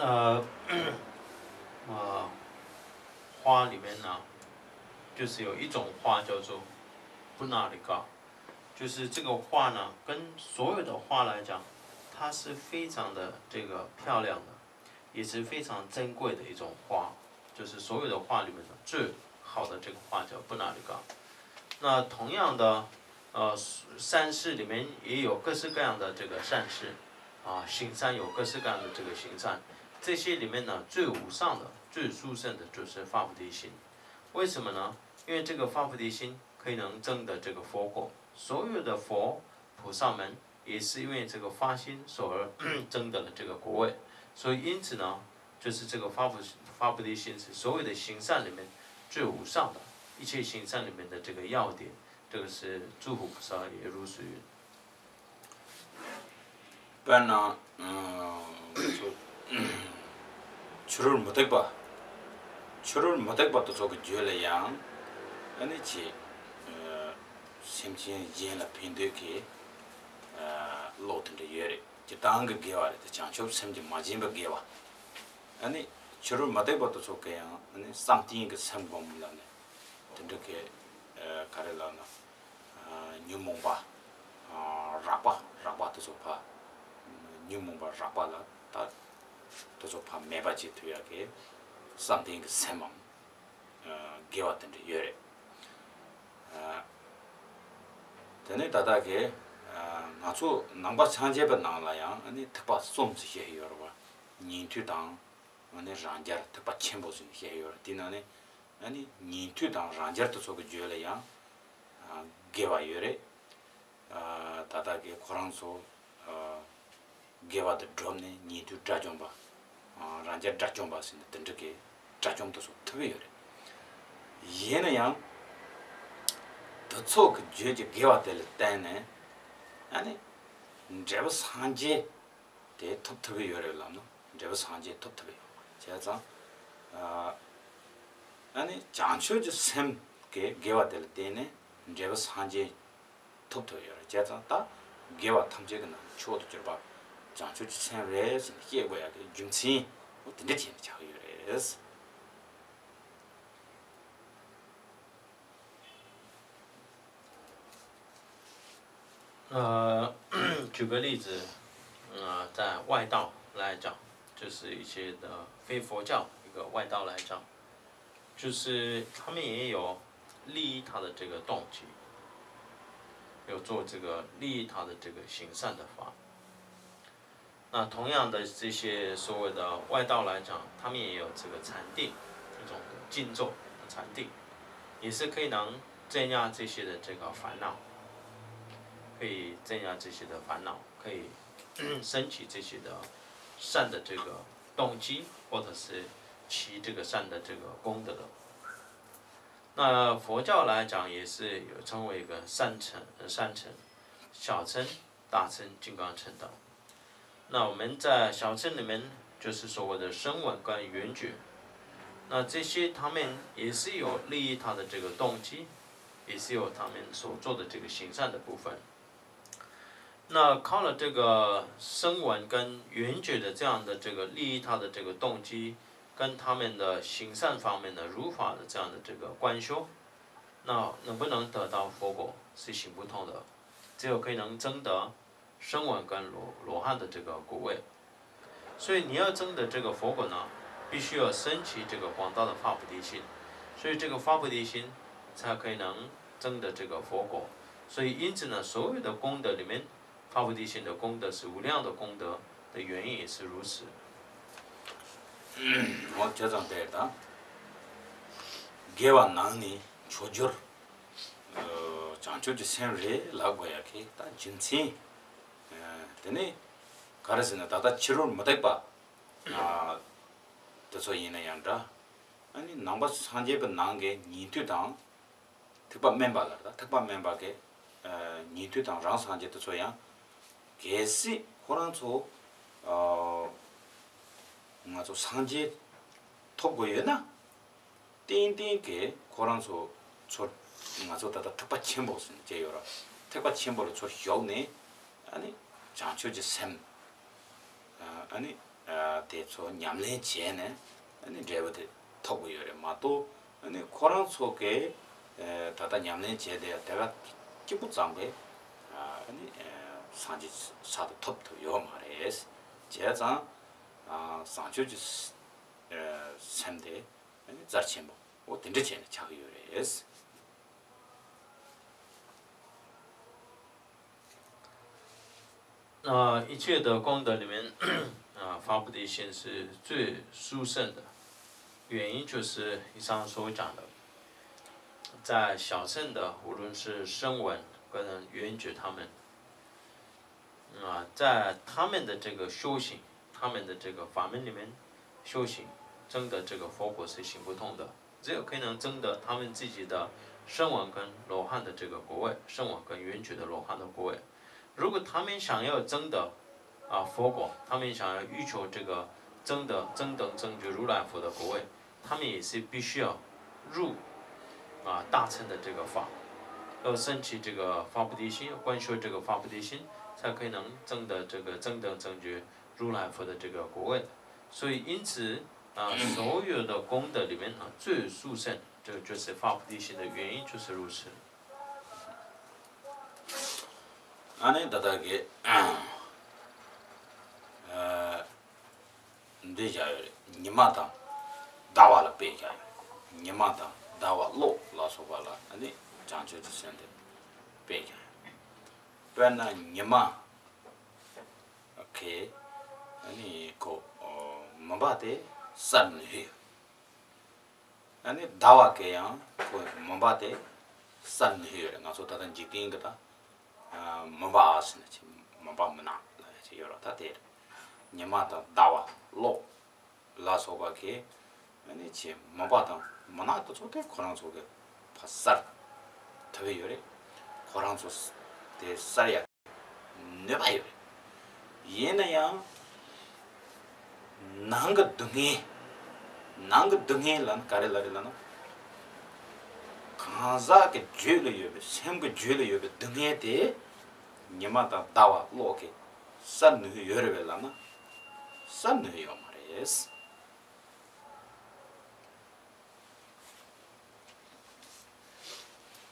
呃，呃，花里面呢，就是有一种花叫做布纳里嘎，就是这个花呢，跟所有的花来讲，它是非常的这个漂亮的，也是非常珍贵的一种花。 就是所有的花里面的最好的这个花叫布纳里嘎。那同样的，呃，善事里面也有各式各样的这个善事，啊，行善有各式各样的这个行善。这些里面呢，最无上的、最殊胜的就是发菩提心。为什么呢？因为这个发菩提心可以能证得这个佛果。所有的佛菩萨们 也是因为这个发心所而证得了这个果位。所以因此呢，就是这个发菩发菩提心是所有的行善里面最无上的，一切行善里面的这个要点。这个是诸佛菩萨也如是云。 དཔེར་ན། ཨ་ང་ཚོ་ཕྱི་རོལ་མུ་སྟེགས་པ། ཕྱི་རོལ་མུ་སྟེགས་པ་དེ་ཚོ་གི་རྒྱུད་ལ་ཡང་ཨ་ནི་ཆེ་ཨ་སེམས་ཅན་གཞན་ལ་ཕན་འདོད་ཀྱི་ཨ་བློ་དེ་འདྲ་ཡོད་རེད། སྤྱིར་བཏང་གི་དགེ་བ་རེད་དེ། བྱང་ཆུབ་སེམས་ཀྱིས་མ་བྱས་པའི་དགེ་བ། ཨ་ནི་ཕྱི་རོལ་མུ་སྟེགས་པ་དེ་ཚོ་གི་ཡང་ཨ་ནི་བསམ་གཏན་གྱི་སེམས་སྒོམ་ལ་ནི་དེ་འདྲ་གི་ ག་རེ་ལབ་ན། ཉོན་མོངས་པ་རགས་པ་རགས་པ་དེ་ཚོ་ཕར། ཉོན་མོངས་པ་རགས་པ་ལ་ད་དེ་ཚོ་ཕར་མེད་པ་བྱེད་ཐུབ་ཡག་གི་བསམ་གཏན་གྱི་སེམས་མམ་དགེ་བ་དེ་འདྲ་ཡོད་རེད། དེ་ནས་ད་ལྟ་གི་ང་ཚོ་ནང་པ་སངས་རྒྱས་པའི་ནང་ལ་ཡང་ཨ་ནི་ཐེག་པ་གསུམ་ཟེར་བཤད་ཡོད་རེད་བ། ཉན་ཐོས་དང་ཨ་ནི་རང་རྒྱལ། ཐེག་པ་ཆེན་པོ་ཟེར་ནས་བཤད་ཡོད་རེད། དེ་ནང་ནས་ཨ་ནི་ཉན་ཐོས་དང་རང་རྒྱལ་དེ་ཚོ་གི་རྒྱུད་ལ་ཡང་དགེ་བ་ཡོད་རེད། ད་ལྟ་གི་ཁོ་རང་ཚོ་དགེ་བ་དེ་བསྒྲུབས་ནས་ཉན་ཐོས་དགྲ་བཅོམ་པ། རང་རྒྱལ་དགྲ་བཅོམ་པ་ཟེར་ནས་དེ་འདྲ་གི་དགྲ་བཅོམ་དེ་ཚོ་ཐུབ་ཀྱི་ཡོད་རེད། ཡིན་ན་ཡང་དེ་ཚོ་གི་རྒྱུད་ཀྱི་དགེ་བ་དེ་ལ་བརྟེན་ནས་ཨ་ནི་འབྲས་བུ་སངས་རྒྱས་དེ་ཐོབ་ཐུབ་ཀྱི་ཡོད་རེད་ལབ་ན། འབྲས་བུ་སངས་རྒྱས་ཐོབ་ཐུབ་ཀྱི་ཡོད་བྱས་ཙང་། ཨ་ནི་བྱང་ཆུབ་ཀྱི་སེམས་ཀྱི་དགེ་བ་དེ་ལ་བརྟེན་ནས་འབྲས་བུ་སངས་རྒྱས་ཐོབ་ཐུབ་ཡོད་རེད། བྱས་ཙང་ད་དགེ་བ་ཐམས་ཅད་ཀྱི་ནང་ནས་མཆོག་ཏུ་གྱུར་པ་བྱང་ཆུབ་ཀྱི་སེམས་རེད་ཟེར་ནས་བཤད་དགོས་ཡག་གི་རྒྱུ་མཚན་འོ་དེ་འདྲ་བྱས་ནས་ཆགས་ཀྱི་ཡོད་རེད། 呃，举个例子，呃，在外道来讲，就是一些的非佛教一个外道来讲，就是他们也有利益他的这个动机，有做这个利益他的这个行善的法。那同样的，这些所谓的外道来讲，他们也有这个禅定，一种静坐禅定，也是可以能镇压这些的这个烦恼，可以镇压这些的烦恼，可以升起这些的善的这个动机，或者是起这个善的这个功德的。那佛教来讲，也是有称为一个善乘、善乘、小乘、大乘、金刚乘等。那我们在小乘里面，就是所谓的声闻跟缘觉。那这些他们也是有利益他的这个动机，也是有他们所做的这个行善的部分。那靠了这个声闻跟缘觉的这样的这个利益他的这个动机，跟他们的行善方面的如法的这样的这个观修，那能不能得到佛果是行不通的，只有可以能证得声闻跟罗罗汉的这个果位。所以你要证得这个佛果呢，必须要升起这个广大的发菩提心，所以这个发菩提心才可以能证得这个佛果。所以因此呢，所有的功德里面，发菩提心的功德是无量的功德的原因也是如此。 འོ་བྱས་ཙང་དེ་ད་དགེ་བ་ནང་ནས་མཆོག་གྱུར་བྱང་ཆུབ་ཀྱི་སེམས་རེད་ལབ་དགོས་ཡག་གི་ད་རྒྱུ་མཚན། དེ་ནས་ག་རེ་ཟེར་ན་ད་ལྟ་ཕྱི་རོལ་མུ་སྟེགས་པ་དེ་ཚོ་ཡིན་ན་ཡང་འདྲ། ཨ་ནི་ནང་པ་སངས་རྒྱས་པའི་ནང་གི་ཉན་ཐོས་དང་། ཐེག་པ་དམན་པ་ལ་ད་ཐེག་པ་དམན་པ་གི་ཉན་ཐོས་དང་རང་སངས་རྒྱས་དེ་ཚོ་ཡང་གལ་སྲིད་ཁོ་རང་ཚོ་ང་ཚོ་སངས་རྒྱས་ཐོབ་དགོས་ཡོད་ན། ཏན་ཏན་གི་ཁོ་རང་ཚོ་ཚུར་ང་ཚོ་ད་ལྟ་ཐེག་པ་ཆེན་པོ་ཟེར་ནས་བྱས་ཡོད་ར། ཐེག་པ་ཆེན་པོ་ལ་ཚུར་ཞུགས་ནས་ཨ་ནི་བྱང་ཆུབ་ཀྱི་སེམས་ཨ་ནི་དེ་ཚོ་ཉམས་ལེན་བྱས་ནས་ཨ་ནི་འབྲས་བུ་དེ་ཐོབ་ཀྱི་ཡོད་རེད་མ་གཏོགས། ཨ་ནི་ཁོ་རང་ཚོ་གིས་ད་ལྟ་ཉམས་ལེན་བྱས་ཏེ་དེ་ག་གཅིག་པུ་ཙམ་གྱིས་ཨ་ནི་སངས་རྒྱས་ས་དེ་ཐོབ་ཐུབ་ཡོད་མ་རེད། བྱས་ཙང་བྱང་ཆུབ་ཀྱི་སེམས་དེ་ཨ་ནི་རྩལ་ཆེན་པོ་འོ་དེ་འདྲ་བྱས་ནས་ཆགས་ཀྱི་ཡོད་རེད། 那一切的功德里面，啊，发菩提心是最殊胜的，原因就是以上所讲的，在小乘的，无论是声闻跟缘觉他们，啊，在他们的这个修行，他们的这个法门里面修行，证得这个佛果是行不通的。 只有可以能证得他们自己的声闻跟罗汉的这个果位，声闻跟缘觉的罗汉的果位。如果他们想要证得啊佛果，他们想要欲求这个证得正等正觉如来佛的果位，他们也是必须要入啊大乘的这个法，要升起这个发菩提心，观修这个发菩提心，才可以能证得这个正等正觉如来佛的这个果位的。所以因此啊，所有的功德里面呢，最殊胜，这个就是发菩提心的原因就是如此。 ཨ་ནི་ད་ལྟ་གི་ཨ་འདི་བཞག་ཡོད་རེད། ཉི་མ་དང་ཟླ་བ་ལ་དཔེ་བཞག་ཡོད་རེད། ཉི་མ་དང་ཟླ་བ་གློག་ལ་སོགས་པ་ལ་ཨ་ནི་བྱང་ཆུབ་ཀྱི་སེམས་དེ་དཔེ་བཞག་ཡོད་རེད། དཔེར་ན་ཉི་མ་གི་ཨ་ནི་ཁོ་མུན་པ་དེ་བསལ་ནུས་ཡོད། ཨ་ནི་ཟླ་བ་གི་ཡང་ཁོ་མུན་པ་དེ་བསལ་ནུས་ཡོད་རེད། ང་ཚོ་ད་ལྟ་འཇིག་རྟེན་གི་ད་མུན་པ་ཟེར་ན་ཅི་མུན་པ་མུན་ནག་ལ་ཅི་ཡོད་རེད། ད་དེ་རེད། ཉི་མ་དང་ཟླ་བ་གློག་ལ་སོགས་པ་གི་ཨ་ནི་ཅི་མུན་པ་དང་མུན་ནག་དེ་ཚོ་དེ་ཁོ་རང་ཚོ་གི་ཕར་བསལ་ཐུབ་ཡོད་རེད། ཁོ་རང་ཚོ་དེ་བསལ་ཡ་ནུས་པ་ཡོད་རེད། ཡིན་ན་ཡང་ནང་གི་སྡུག་བསྔལ། ནང་གི་སྡུག་བསྔལ་ལབ་ན་ག་རེ་ལབ་རེད་ལབ་ན། གང་ཟག་གི་རྒྱུད་ལ་ཡོད་པའི་སེམས་ཀྱི་རྒྱུད་ལ་ཡོད་པའི་སྡུག་བསྔལ་དེ་ཉི་མ་དང་ཟླ་བ་གློག་གིས་བསལ་ནུས་ཡོད་རེད་པས་ལབ་ན། བསལ་ནུས་ཡོད་མ་རེད།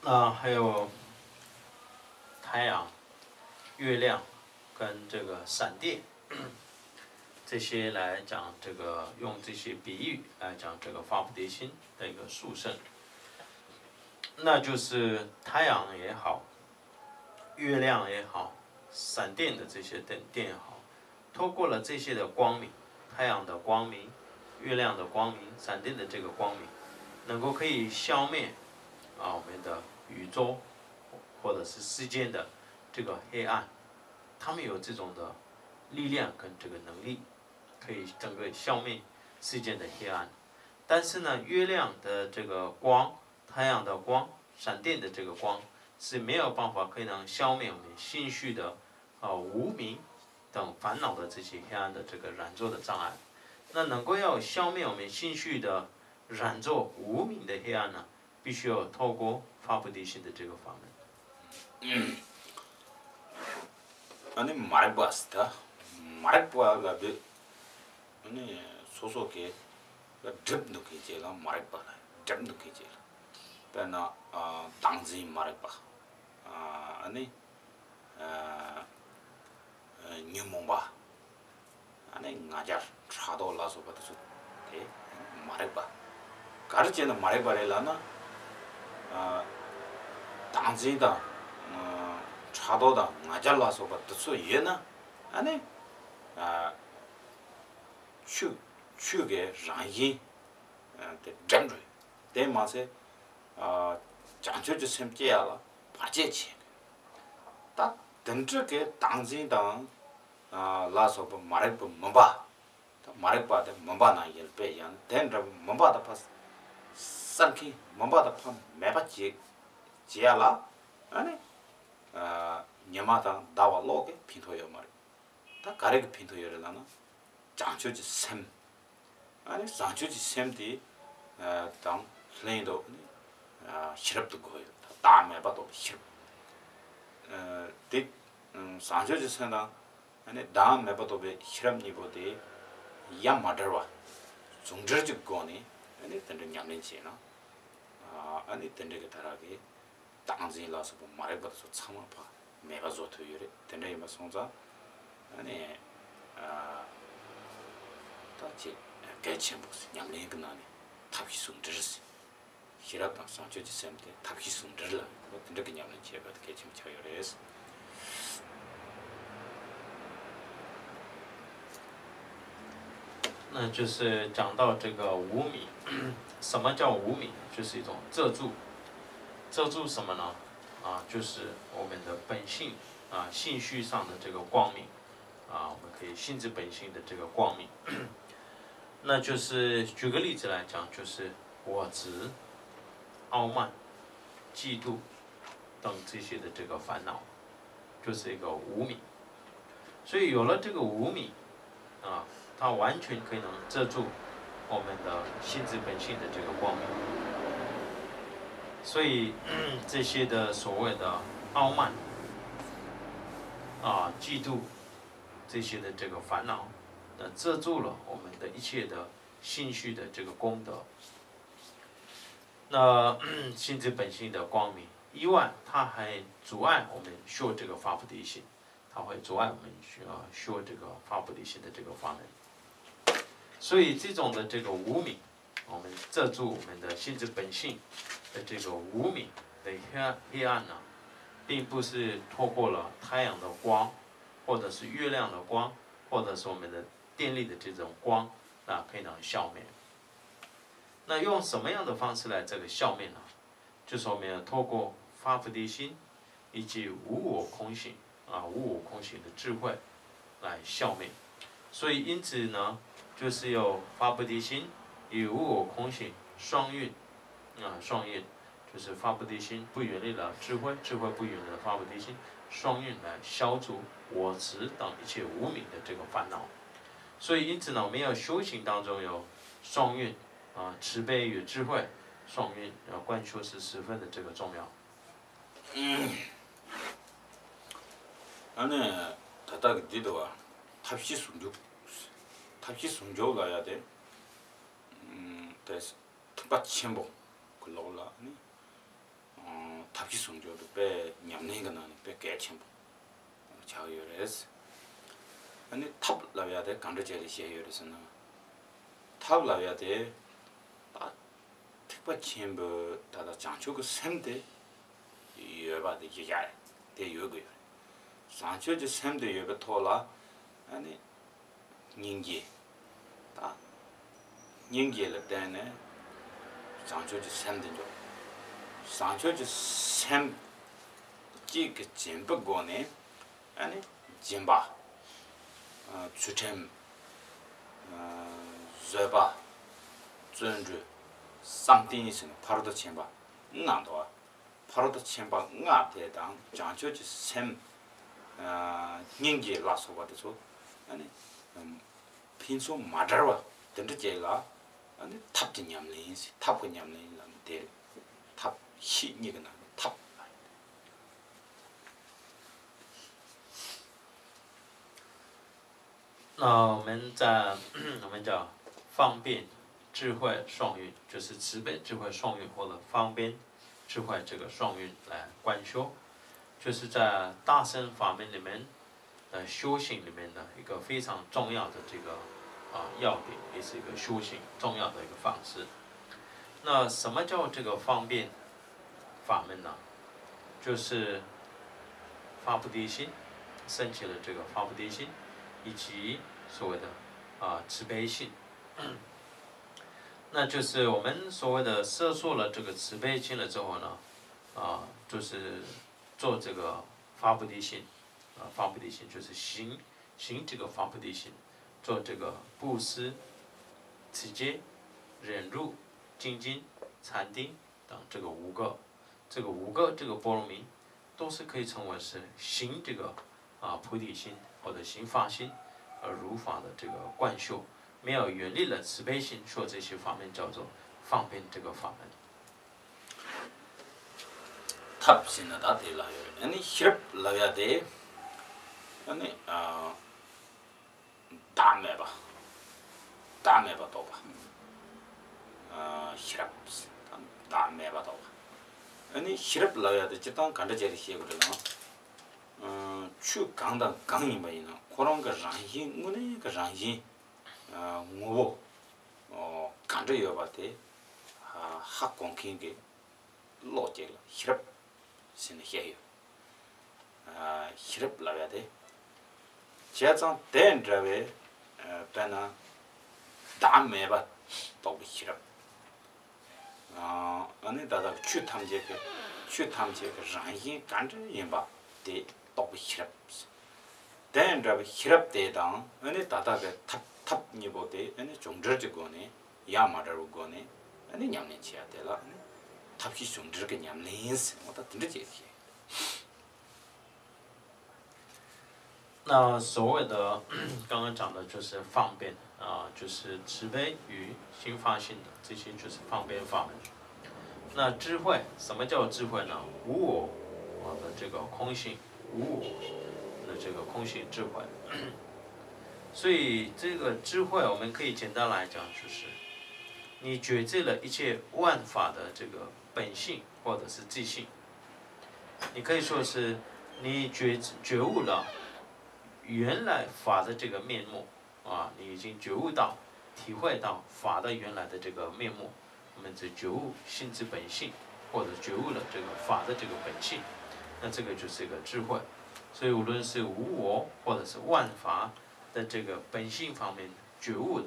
那还有太阳、月亮跟这个闪电这些来讲，这个用这些比喻来讲这个发菩提心的一个殊胜。那就是太阳也好，月亮也好，闪电的这些等电也好，透过了这些的光明，太阳的光明、月亮的光明、闪电的这个光明，能够可以消灭啊我们的宇宙或者是世间的这个黑暗，他们有这种的力量跟这个能力，可以整个消灭世间的黑暗。但是呢，月亮的这个光、太阳的光、闪电的这个光是没有办法可以能消灭我们心绪的啊无明等烦恼的这些黑暗的这个染作的障碍。那能够要消灭我们心绪的染作无明的黑暗呢，必须要透过发菩提心的这个法门。 ཨ་ནི་མ་རིག་པ་ཟེར་ད། མ་རིག་པ་ལབ་དུས་ཨ་ནི་སོ་སོ་གི་སྒྲིབ་འདུག་མཁན་ཅིག་ལ་མ་རིག་པ་ལ་སྒྲིབ་འདུག་མཁན་ཅིག་ལ། དཔེར་ན་ཨ་བདག་འཛིན་མ་རིག་པ། ཨ་ནི་ཨ་ཉོན་མོངས་པ། ཨ་ནི་ང་རྒྱལ་ཕྲག་དོག་ལ་སོགས་པ་དེ་ཚོ་དེ་མ་རིག་པ། ག་རེ་བྱས་ན་མ་རིག་པ་རེད་ལབ་ན། ཨ་བདག་འཛིན་དང་ཨ་ཕྲག་དོག་དང་ང་རྒྱལ་ལ་སོགས་པ་དེ་ཚོ་ཡོད་ན་ཨ་ནི་ཨ་ཆོས་ཆོས་ཀྱི་རང་བཞིན་ཨ་དེ་འགྲིབ་འགྲོ། དེ་མ་ཚད་ཨ་བྱང་ཆུབ་ཀྱི་སེམས་སྐྱེ་ཡ་ལ་བར་ཆད་བྱེད། ད་དེ་འདྲ་གི་བདག་འཛིན་དང་ཨ་ལ་སོགས་པ་མ་རིག་པའི་མུན་པ། ད་མ་རིག་པ་དེ་མུན་པ་ནང་ཡོད་པས། ཡང་དེ་འདྲ་བའི་མུན་པ་དེ་ཕར་བསལ་མཁན། མུན་པ་དེ་ཕར་མེད་པ་བྱེད་བྱེད་ཡ་ལ་ཨ་ནི་ཨ་ཉི་མ་དང་ཟླ་བ་གློག་གི་ཕན་ཐོགས་ཡོད་མ་རེད། ད་ག་རེ་གི་ཕན་ཐོགས་ཡོད་རེད་ལབ་ན། བྱང་ཆུབ་ཀྱི་སེམས། ཨ་ནི་བྱང་ཆུབ་ཀྱི་སེམས་དེ་ཨ་དང་ལྷན་དུ་ནི་ཨ་ཤེས་རབ་ཏུ་གོ་ཡོད། བདག་མེད་པ་རྟོགས་པའི་ཤེས་རབ། ཨ་དེ་ཨ་བྱང་ཆུབ་ཀྱི་སེམས་དང་ཨ་ནི་བདག་མེད་པ་རྟོགས་པའི་ཤེས་རབ་གཉིས་པོ་དེ་ཡ་མ་བྲལ་བ་ཟུང་འབྲེལ་གྱི་སྒོ་ནས་ཨ་ནི་དེ་འདྲ་ཉམས་ལེན་བྱས་ན། ཨ་ནི་དེ་འདྲ་གི་ད་རག་གི་བདག་འཛིན་ལ་སོགས་པ་མ་རིག་པ་དེ་ཚོ་ཚང་མ་ཕར་མེད་པ་བཟོ་ཐུབ་ཡོད་རེད། དེ་འདྲ་ཡིན་པ་སོང་ཙང་ཨ་ནི་ཨ་ད་ཅིག་གལ་ཆེན་པོ་ཉམས་ལེན་གྱི་ནང་ནས་ཐབས་ཤེས་ཟུང་འབྲེལ། ཤེས་རབ་དང་བྱང་ཆུབ་ཀྱི་སེམས་དེ་ཐབས་ཤེས་ཟུང་འབྲེལ་ལ་དེ་འདྲ་གི་ཉམས་ལེན་བྱེད་པ་དེ་གལ་ཆེན་པོ་ཆགས་ཡོད་རེད། 那就是讲到这个无明，什么叫无明？就是一种遮住。遮住什么呢？啊，就是我们的本性啊，性虚上的这个光明啊，我们可以性质本性的这个光明。那就是举个例子来讲，就是我执、傲慢、嫉妒等这些的这个烦恼，就是一个无明。所以有了这个无明啊，它完全可以能遮住我们的心之本性的这个光明。所以这些的所谓的傲慢啊、嫉妒这些的这个烦恼，那遮住了我们的一切的心虚的这个功德。那心之本性的光明以外，它还阻碍我们修这个发菩提心，它会阻碍我们修啊修这个发菩提心的这个法门。所以这种的这个无明，我们遮住我们的心之本性的这个无明的黑暗黑暗呢，并不是透过了太阳的光，或者是月亮的光，或者是我们的电力的这种光，那可以能消灭。那用什么样的方式来这个消灭呢？就是我们要透过发菩提心以及无我空性啊，无我空性的智慧来消灭。所以因此呢，就是要发菩提心与无我空性双运啊，双运，就是发菩提心不远离了智慧，智慧不远离了发菩提心，双运来消除我执等一切无明的这个烦恼。所以因此呢，我们要修行当中有双运啊，慈悲与智慧双运，要观修是十分的这个重要。 ཨ་ནི། ད་ལྟ་གི་འདི་འདུག་བ། ཐབས་ཤེས་ཟུང་འཇུག་ཐབས་ཤེས་ཟུང་འཇུག་ལ་ཡ་དེ། དེ་ཐེག་པ་ཆེན་པོ་གི་ལོགས་ལ་ནི། ཐབས་ཤེས་ཟུང་འཇུག་དེ་དཔེ་ཉམས་ལེན་གྱི་ནང་ནས་དཔེ་གལ་ཆེན་པོ་ཆགས་ཡོད་རེད། ཨ་ནི་ཐབས་ལབ་ཡ་དེ་གང་འདྲ་བྱས་ལ་བཤད་ཡོད་རེད་ཟེར་ན། ཐབས་ལབ་ཡ་དེ། ད་ཐེག་པ་ཆེན་པོའི་ད་ལྟ་བྱང་ཆུབ་ཀྱི་སེམས་དེ་ཡོད་པ་དེ་ཡོད་ཡ་དེ་ཡོད་དགོས་ཡོད་རེད། བྱང་ཆུབ་ཀྱི་སེམས་དེ་ཡོད་པའི་ཐོག་ལ་ཨ་ནི་སྙིང་རྗེ། ད་སྙིང་རྗེ་ལ་བརྟེན་ནས་བྱང་ཆུབ་ཀྱི་སེམས་དེ་འཇོག་བྱང་ཆུབ་ཀྱི་སེམས་གཅིག་གི་སྦྱིན་པའི་སྒོ་ནས། ཨ་ནི་སྦྱིན་པ། ཚུལ་ཁྲིམས། བཟོད་པ། བརྩོན་འགྲུས། བསམ་གཏན་ཟེར་ནས་ཕ་རོལ་ཏུ་ཕྱིན་པ་ལྔ་འདུག་བ། ཕ་རོལ་ཏུ་ཕྱིན་པ་ལྔ་དེ་དང་བྱང་ཆུབ་ཀྱི་སེམས། སྙིང་རྗེ་ལ་སོགས་པ་དེ་ཚོ་ཨ་ནི་ཕན་ཚུན་མ་བྲལ་བ་དེ་འདྲ་ཅིག་ལ་ཨ་ནི་ཐབས་ཀྱི་ཉམས་ལེན་ཟེར། ཐབས་ཀྱི་ཉམས་ལེན་ལ་ནི་དེ་རེད། ཐབས་ཤེས་གཉིས་ཀྱི་ནང་ནས་ཐབས། 那我们在我们讲方便智慧双运，就是慈悲智慧双运或者方便智慧这个双运来观修，就是在大乘法门里面的修行里面的一个非常重要的这个啊要点，也是一个修行重要的一个方式。那什么叫这个方便法门呢？就是发菩提心，升起了这个发菩提心，以及所谓的啊慈悲心。那就是我们所谓的摄受了这个慈悲心了之后呢，啊，就是做这个发菩提心，啊，发菩提心就是行行这个发菩提心，做这个布施、持戒、忍辱、精进、禅定等这个五个，这个五个这个波罗蜜，都是可以称为是行这个啊菩提心或者行发心而如法的这个观修。没有远离了慈悲心，说这些法门叫做方便这个法门。 ཐབས་ཟེར་ན་ད་དེ་ལ་ཡོད་རེད། ཨ་ནི་ཤེས་རབ་ལབ་ཡ་དེ། ཨ་ནི་བདག་མེད་པ། བདག་མེད་པ་རྟོགས་པ། ཤེས་རབ། བདག་མེད་པ་རྟོགས་པ། ཨ་ནི་ཤེས་རབ་ལབ་ཡ་དེ་སྤྱིར་བཏང་ག་འདྲ་བྱས་ཏེ་ཤེས་དགོས་རེད་ལབ་ན། ཆོས་གང་དང་གང་ཡིན་པ་ཡིན་ན་ཁོ་རང་གི་རང་བཞིན་དངོས་གནས་ཀྱི་རང་བཞིན་ངོ་བོ་ག་འདྲ་ཡོད་པ་དེ་ཧ་གོ་མཁན་གྱི་བློ་གཅིག་ལ་ཤེས་རབ་ཟེར་ནས་བཤད་ཡོད། ཤེས་རབ་ལབ་ཡ་དེ། བྱས་ཙང་དེ་འདྲ་བའི་དཔེར་ན་བདག་མེད་པ་རྟོགས་པའི་ཤེས་རབ། ཨ་ནི་ད་ལྟ་ཆོས་ཐམས་ཅད་ཀྱི་ཆོས་ཐམས་ཅད་ཀྱི་རང་བཞིན་ག་འདྲ་ཡིན་པ་དེ་རྟོགས་པའི་ཤེས་རབ། དེ་འདྲ་བའི་ཤེས་རབ་དེ་དང་ཨ་ནི་ད་ལྟ་གི་ཐབས་ཐབས་གཉིས་པོ་དེ་ཨ་ནི་ཅུང་འབྲེལ་གྱི་སྒོ་ནས་ཡང་མ་བྲལ་བའི་སྒོ་ནས་ཨ་ནི་ཉམས་ལེན་བྱེད་ཡ་དེ་ལ་ཨ་ནི་ཐབས་ཤེས་ཅུང་འབྲེལ་གྱི་ཉམས་ལེན་ཟེར་བ་ད་དེ་འདྲ་བྱས་ཏེ། 那所谓的刚刚讲的就是方便啊，就是慈悲与行发心的这些就是方便法门。那智慧，什么叫智慧呢？无我啊的这个空性，无我的这个空性智慧。所以这个智慧，我们可以简单来讲，就是你觉知了一切万法的这个本性或者是自性。你可以说是你觉觉悟了原来法的这个面目啊，你已经觉悟到、体会到法的原来的这个面目。我们只觉悟心之本性，或者觉悟了这个法的这个本性，那这个就是一个智慧。所以无论是无我，或者是万法的这个本性方面觉悟的，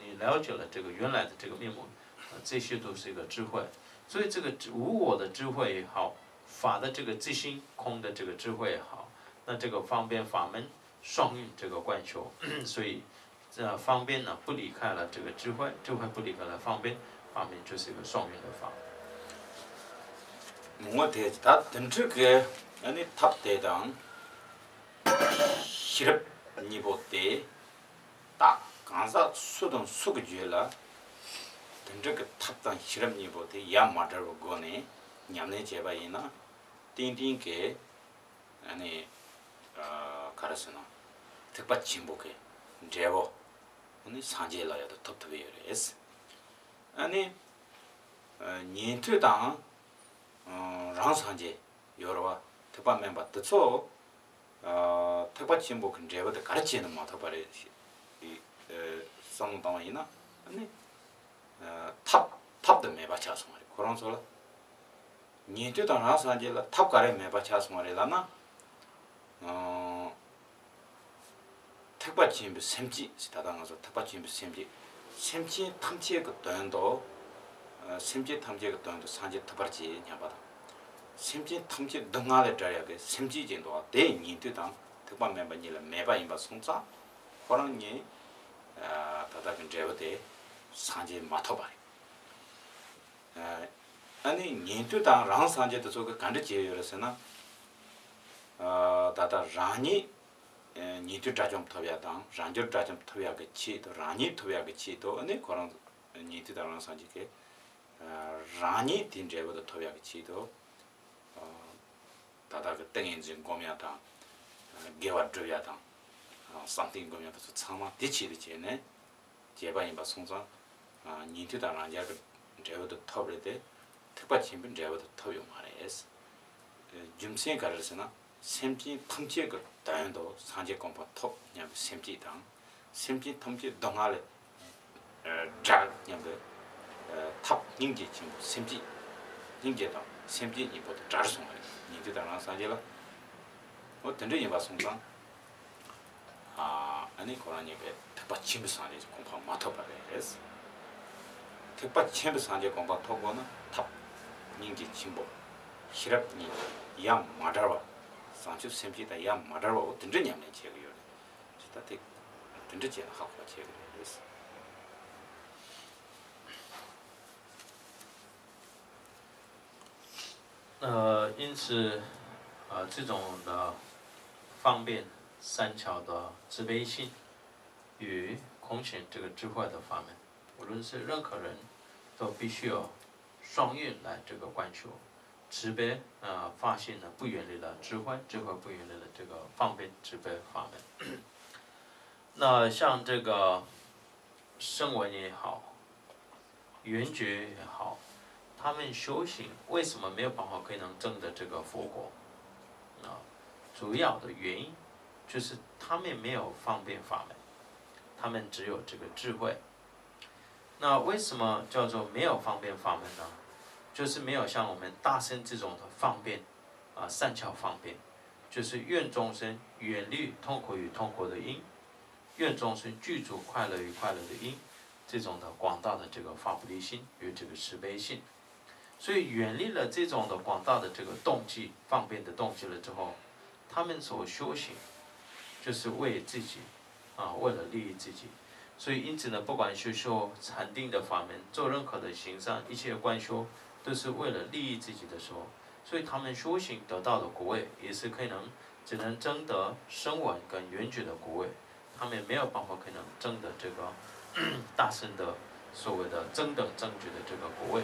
你了解了这个原来的这个面目，啊，这些都是一个智慧。所以这个无我的智慧也好，法的这个自性空的这个智慧也好，那这个方便法门双运这个观修，所以这方便呢不离开了这个智慧，智慧不离开了方便，方便就是一个双运的法。 ངོ་དེ་ད་དེ་འཕྲོས་ཀྱི་ཨ་ནི་ཐབས་དེ་དང་ཤེས་རབ་གཉིས་པོ་དེ་ད་གང་ཟག་སུ་དང་སུ་གི་རྒྱུད་ལ་དེ་འདྲ་གི་ཐབས་དང་ཤེས་རབ་གཉིས་པོ་དེ་ཡ་མ་བྲལ་བའི་སྒོ་ནས་ཉམས་ལེན་བྱས་པ་ཡིན་ན། ཏན་ཏན་གྱི་ཨ་ནི་ག་རེ་ཟེར་ན་ཐེག་པ་ཆེན་པོ་གི་འབྲས་བུ་ཨ་ནི་སངས་རྒྱས་ལ་ཡོད་དུ་ཐོབ་ཐུབ་ཡོད་རེད། ཨ་ནི་ཉན་ཐོས་དང་རང་སངས་རྒྱས་ཡོད་རེད་བ། ཐེག་པ་དམན་པ་དེ་ཚོ་ཐེག་པ་ཆེན་པོ་གི་འབྲས་བུ་དེ་ག་རེ་བྱས་ནས་མ་ཐོབ་པ་རེད་བསམ་བློ་བཏང་བ་ཡིན་ན། ཨ་ནི་ཐབས་ཐབས་དེ་མེད་པ་ཆགས་སོང་བ་རེད་ཁོ་རང་ཚོ་ལ། ཉན་ཐོས་དང་རང་སངས་རྒྱས་ལ་ཐབས་ག་རེ་མེད་པ་ཆགས་སོང་བ་རེད་ལབ་ན། ཐེག་པ་ཆེན་པོའི་སེམས་བསྐྱེད་ཟེར། ད་ལྟ་ང་ཚོ་ཐེག་པ་ཆེན་པོའི་སེམས་བསྐྱེད། སེམས་ཅན་ཐམས་ཅད་ཀྱི་དོན་དུ་སེམས་ཅན་ཐམས་ཅད་ཀྱི་དོན་དུ་སངས་རྒྱས་ཐུབ་པར་བྱེད་སྙམ་པ་དང་། སེམས་ཅན་ཐམས་ཅད་སྡུག་བསྔལ་ལས་བསྒྲལ་ཡག་གི་སེམས་བསྐྱེད་ཅིག་འདུག་པ། དེ་ཉན་ཐོས་དང་ཐེག་པ་དམན་པ་གཉིས་ལ་མེད་པ་ཡིན་པ་སོང་ཙང་ཁོ་རང་གཉིས་ད་ལྟ་གི་འབྲས་བུ་དེ་སངས་རྒྱས་མ་ཐོབ་པ་རེད། ཨ་ནི་ཉན་ཐོས་དང་རང་སངས་རྒྱས་དེ་ཚོ་གིས་ག་འདྲ་བྱས་ཡོད་རེད་ཟེར་ན། ད་ལྟ་རང་ཉིད་ཉན་ཐོས་དགྲ་བཅོམ་ཐོབ་ཡག་དང་རང་རྒྱུད་དགྲ་བཅོམ་ཐོབ་ཡག་གི་ཆེད་དུ། རང་ཉིད་ཐོབ་ཡག་གི་ཆེད་དུ། ཨ་ནི་ཁོ་རང་ཉན་ཐོས་དང་རང་སངས་རྒྱས་ཀྱིས་རང་ཉིད་དེའི་འབྲས་བུ་དེ་ཐོབ་ཡག་གི་ཆེད་དུ། ད་ལྟ་གི་ཏིང་ངེ་འཛིན་སྒོམ་ཡག་དང་། དགེ་བ་སྒྲུབ་ཡག་དང་། བསམ་གཏན་སྒོམ་ཡག་དེ་ཚོ་ཚང་མ་དེ་ཆེད་དུ་བྱས་ནས་བྱས་པ་ཡིན་པ་སོང་ཙང་། ཉན་ཐོས་དང་རང་རྒྱལ་གྱི་འབྲས་བུ་དེ་ཐོབ་རེད་དེ། ཐེག་པ་ཆེན་པོའི་འབྲས་བུ་དེ་ཐོབ་ཡོད་མ་རེད། རྒྱུ་མཚན་ག་རེ་ཟེར་ན། སེམས་ཅན་ཐམས་ཅད་ཀྱི་དོན་དུ་སངས་རྒྱས་གོ་འཕང་ཐོབ་སྙམ་པའི་སེམས་བསྐྱེད་དང་། སེམས་ཅན་ཐམས་ཅད་སྡུག་བསྔལ་ལས་བསྒྲལ་སྙམ་པའི་ཐབས་སྙིང་རྗེ་ཆེན་པོ་སེམས་བསྐྱེད། སྙིང་རྗེ་དང་སེམས་བསྐྱེད་གཉིས་པོ་དེ་བྲལ་སོང་བ་རེད། ཉན་ཐོས་དང་རང་སངས་རྒྱས་ལ། འོ་དེ་འདྲ་ཡིན་པ་སོང་ཙང་། ཨ་ནི་ཁོ་རང་གཉིས་ཀས་ཐེག་པ་ཆེན་པོའི་སངས་རྒྱས་ཀྱི་གོ་འཕང་མ་ཐོབ་པ་རེད། ཐེག་པ་ཆེན་པོའི་སངས་རྒྱས་གོ་འཕང་ཐོབ་དགོས་ན་ཐབས་སྙིང་རྗེ་ཆེན་པོ་ཤེས་རབ་གཉིས་ཡ་མ་བྲལ་བ། བྱང་ཆུབ་སེམས་བསྐྱེད་དང་ཡ་མ་བྲལ་བ། འོ་དེ་འདྲ་ཉམས་ལེན་བྱེད་ཀྱི་ཡོད་རེད། ད་དེ་དེ་འདྲ་བྱས་ན་ཧ་གོ་བ་བྱེད་ཀྱི་རེད། 呃，因此，啊，这种的方便善巧的慈悲心与空性这个智慧的法门，无论是任何人，都必须要双运来这个观修。慈悲，呃，发心呢，不远离了智慧，智慧不远离了这个方便慈悲法门。那像这个声闻也好， 缘觉也好，他们修行为什么没有办法可以能证得这个佛果？啊，主要的原因就是他们没有方便法门，他们只有这个智慧。那为什么叫做没有方便法门呢？就是没有像我们大乘这种的方便，啊，善巧方便，就是愿众生远离痛苦与痛苦的因， 愿众生具足快乐与快乐的因，这种的广大的这个发菩提心与这个慈悲心。所以远离了这种的广大的这个动机，方便的动机了之后，他们所修行就是为自己，啊，为了利益自己。所以因此呢，不管是修禅定的法门，做任何的行善，一切观修，都是为了利益自己的时候，所以他们修行得到的果位也是可以能，只能证得声闻跟缘觉的果位。 他们没有办法可能证得这个大乘的所谓的中等正觉的这个果位。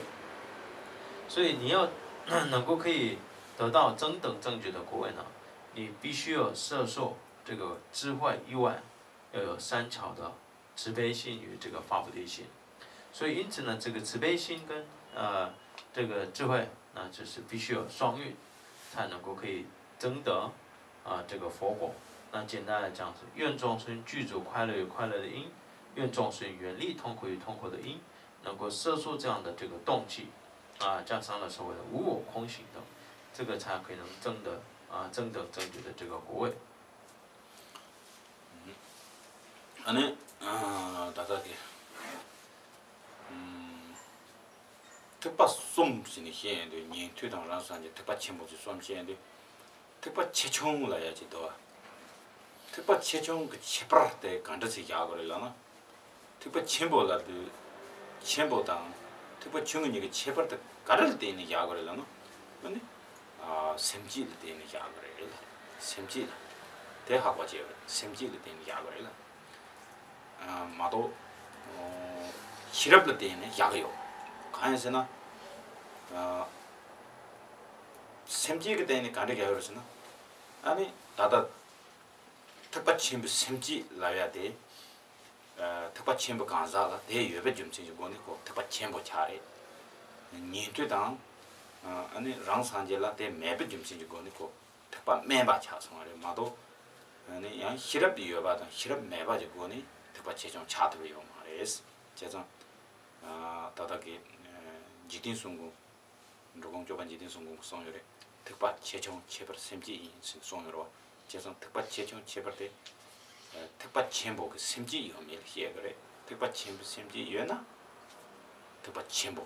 所以你要能够可以得到中等正觉的果位呢，你必须要摄受这个智慧以外，要有三桥的慈悲心与这个发菩提心。所以因此呢，这个慈悲心跟呃这个智慧呢，就是必须有双运，才能够可以证得啊、这个佛果。那简单来讲是，愿众生具足快乐与快乐的因，愿众生远离痛苦与痛苦的因，能够摄受这样的这个动机啊，加上了所谓的无我空行等，这个才可能证得啊证得正觉的这个果位。 ཨ་ནི། ད་ལྟ་དེ། ཐེག་པ་གསུམ་ཟེར་ནས་བཤད་ཡོང་དུས། ཉན་ཐོས་དང་རང་སངས་རྒྱས། ཐེག་པ་ཆེན་པོ་ཟེར་གསུམ་བཤད་ཡོང་དུས། ཐེག་པ་ཆེ་ཆུང་ལབ་ཡ་ཅིག་འདུག་བ། ཐེག་པ་ཆེ་ཆུང་གི་ཁྱད་པར་དེ་ག་འདྲ་ཞིག་བཞག་དགོས་རེད་ལབ་ན། ཐེག་པ་ཆེན་པོ་ལབ་དུས། ཆེན་པོ་དང་ཐེག་པ་ཆུང་ངུ་གཉིས་ཀྱི་ཁྱད་པར་དེ་ག་རེ་ལ་བརྟེན་ནས་བཞག་དགོས་རེད་ལབ་ན། ཨ་ནི། ཨ། སེམས་བསྐྱེད་ལ་བརྟེན་ནས་བཞག་དགོས་རེད་ལ། སེམས་བསྐྱེད་ལ། དེ་ཧ་གོ་བྱས་པ་རེད། སེམས་བསྐྱེད་ལ་བརྟེན་ནས་བཞག་དགོས་རེད་ལ། ཨ། མ་གཏོགས། ཨོ། ཤེས་རབ་ལ་བརྟེན་ནས་བཞག་གི་ཡོད། གང་ཡིན་ཟེར་ན། ཨ། སེམས་བསྐྱེད་ཀྱི་སྟེང་ནས་ག་འདྲ་བཞག་ཡོད་རེད་ཟེར་ན། ཨ་ནི་ད་ལྟ་ཐེག་པ་ཆེན་པོའི་སེམས་བསྐྱེད་ལབ་ཡ་དེ། ཨ། ཐེག་པ་ཆེན་པོའི་གང་ཟག་ལ་དེ་ཡོད་པའི་རྒྱུ་མཚན་གྱི་སྒོ་ནས་ཁོ་ཐེག་པ་ཆེན་པོ་ཆགས་རེད། ཉན་ཐོས་དང་། ཨ་ནི་རང་སངས་རྒྱས་ལ་དེ་མེད་པའི་རྒྱུ་མཚན་གྱི་སྒོ་ནས་ཁོ་ཐེག་པ་དམན་པ་ཆགས་སོང་བ་རེད་མ་གཏོགས། ཨ་ནི་ཡང་ཤེས་རབ་ཡོད་པ་དང་ཤེས་རབ་མེད་པ་གྱི་སྒོ་ནས་ཐེག་པ་ཆེ་ཆུང་ཆགས་ཐུབ་ཡོད་མ་རེད། བྱས་ཙང་། ཨ། ད་ལྟ་གི། ཨ། འཇིག་རྟེན་གསུམ་མགོན། འགྲོ་མགོན་སྐྱོབ་པ་འཇིག་རྟེན་གསུམ་མགོན་གྱིས་གསུངས་ཡོད་རེད། ཐེག་པ་ཆེ་ཆུང་ཁྱད་པར་སེམས་བསྐྱེད་ཡིན་ཟེར་གསུངས་ཡོད་རེད་བ། བྱས་ཙང་ཐེག་པ་ཆེ་ཆུང་ཁྱད་པར་དེ། ཨ། ཐེག་པ་ཆེན་པོ་གི་སེམས་བསྐྱེད་ཡོད་མེད་ལ་བཤད་ཀྱི་རེད། ཐེག་པ་ཆེན་པོའི་སེམས་བསྐྱེད་ཡོད་ན། ཐེག་པ་ཆེན་པོ།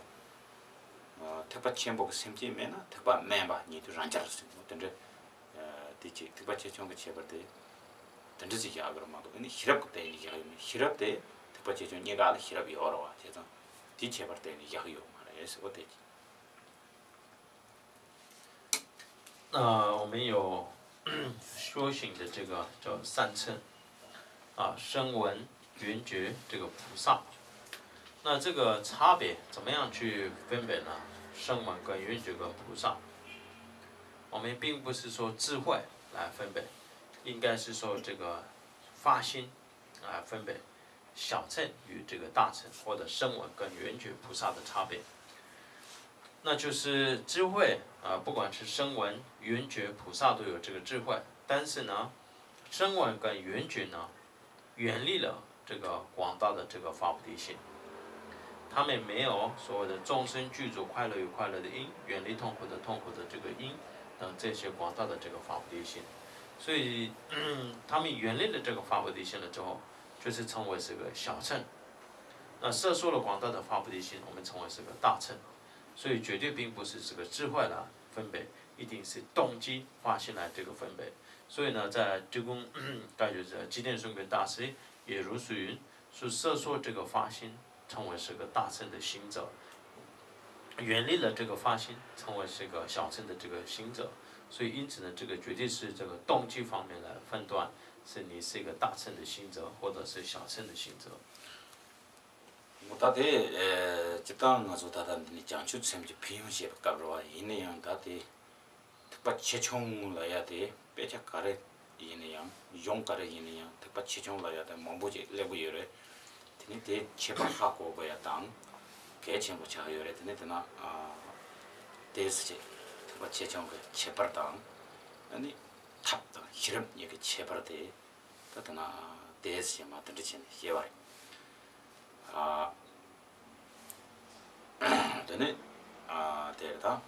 ཨ། ཐེག་པ་ཆེན་པོ་གི་སེམས་བསྐྱེད་མེད་ན་ཐེག་པ་དམན་པ་ཉན་ཐོས་རང་རྒྱལ་ཟེར་ནོ་དེ་འདྲ། ཨ། དེ་གཅིག་ཐེག་པ་ཆེ་ཆུང་གི་ཁྱད་པར་དེ། དེ་འདྲ་ཅིག་བཞག་གི་རེད་མ་གཏོགས། ཨ་ནི་ཤེས་རབ་ཀྱི་སྟེང་ནས་བཞག་ཡོད་མེད། ཤེས་རབ་དེ་ཐེག་པ་ཆེ་ཆུང་གཉིས་ཀ་ལ་ཤེས་རབ་ཡོད་རེད་བ། བྱས་ཙང་དེའི་ཁྱད་པར་སྟེང་ནས་བཞག་ཡོད་མ་རེད་ཟེར། འོ་དེ་གཅིག 那我们有修行的这个叫三乘啊，声闻、缘觉这个菩萨。那这个差别怎么样去分别呢？声闻跟缘觉跟菩萨，我们并不是说智慧来分别，应该是说这个发心来分别。 小乘与这个大乘或者声闻跟缘觉菩萨的差别。那就是智慧啊，不管是声闻、缘觉、菩萨都有这个智慧，但是呢，声闻跟缘觉呢，远离了这个广大的这个发菩提心，他们没有所谓的众生具足快乐与快乐的因，远离痛苦的痛苦的这个因等这些广大的这个发菩提心，所以他们远离了这个发菩提心了之后， 就是称为是个小乘。那摄受了广大的发菩提心，我们称为是个大乘。所以绝对并不是这个智慧的分别，一定是动机发心来这个分别。所以呢，在这个，该就是寂天尊贵大师也如是云，是摄受这个发心，称为是个大乘的行者，远离了这个发心，称为是个小乘的这个行者。所以因此呢，这个绝对是这个动机方面来判断，是你是一个大乘的行者，或者是小乘的行者。 ད་དེ། ཨེ། སྤྱིར་བཏང་ང་ཚོ་ད་ལྟ་འདི་ནས་བྱང་ཆུབ་སེམས་ཀྱི་ཕན་ཡོན་བཤད་པའི་སྐབས་རེད་བ། ཡིན་ན་ཡང་ད་དེ་ཐེག་པ་ཆེ་ཆུང་ལབ་ཡ་དེ་དཔེ་ཆ་ག་རེ་ཡིན་ན་ཡང་། གཞུང་ག་རེ་ཡིན་ན་ཡང་ཐེག་པ་ཆེ་ཆུང་ལབ་ཡ་དེ་མང་པོ་ཅིག་སླེབས་ཀྱི་ཡོད་རེད། དེ་ནི་དེའི་ཁྱད་པར་ཧ་གོ་དགོས་ཡ་དང་། གལ་ཆེན་པོ་ཆགས་ཡོད་རེད། དེ་ནི་དེ་ན། ཨ། དེ་ཟེར་བྱས་ཐེག་པ་ཆེ་ཆུང་གི་ཁྱད་པར་དང་། ཨ་ནི་ཐབས་དང་ཤེས་རབ་གཉིས་ཀྱི་ཁྱད་པར་དེ། ད་དེ་ན་དེ་ཟེར་མ་དེ་འདྲ་བྱས་ནས་བཤད་པ་རེད། ཨ། དེ་ནས། ཨ། དེ་རེད་ད།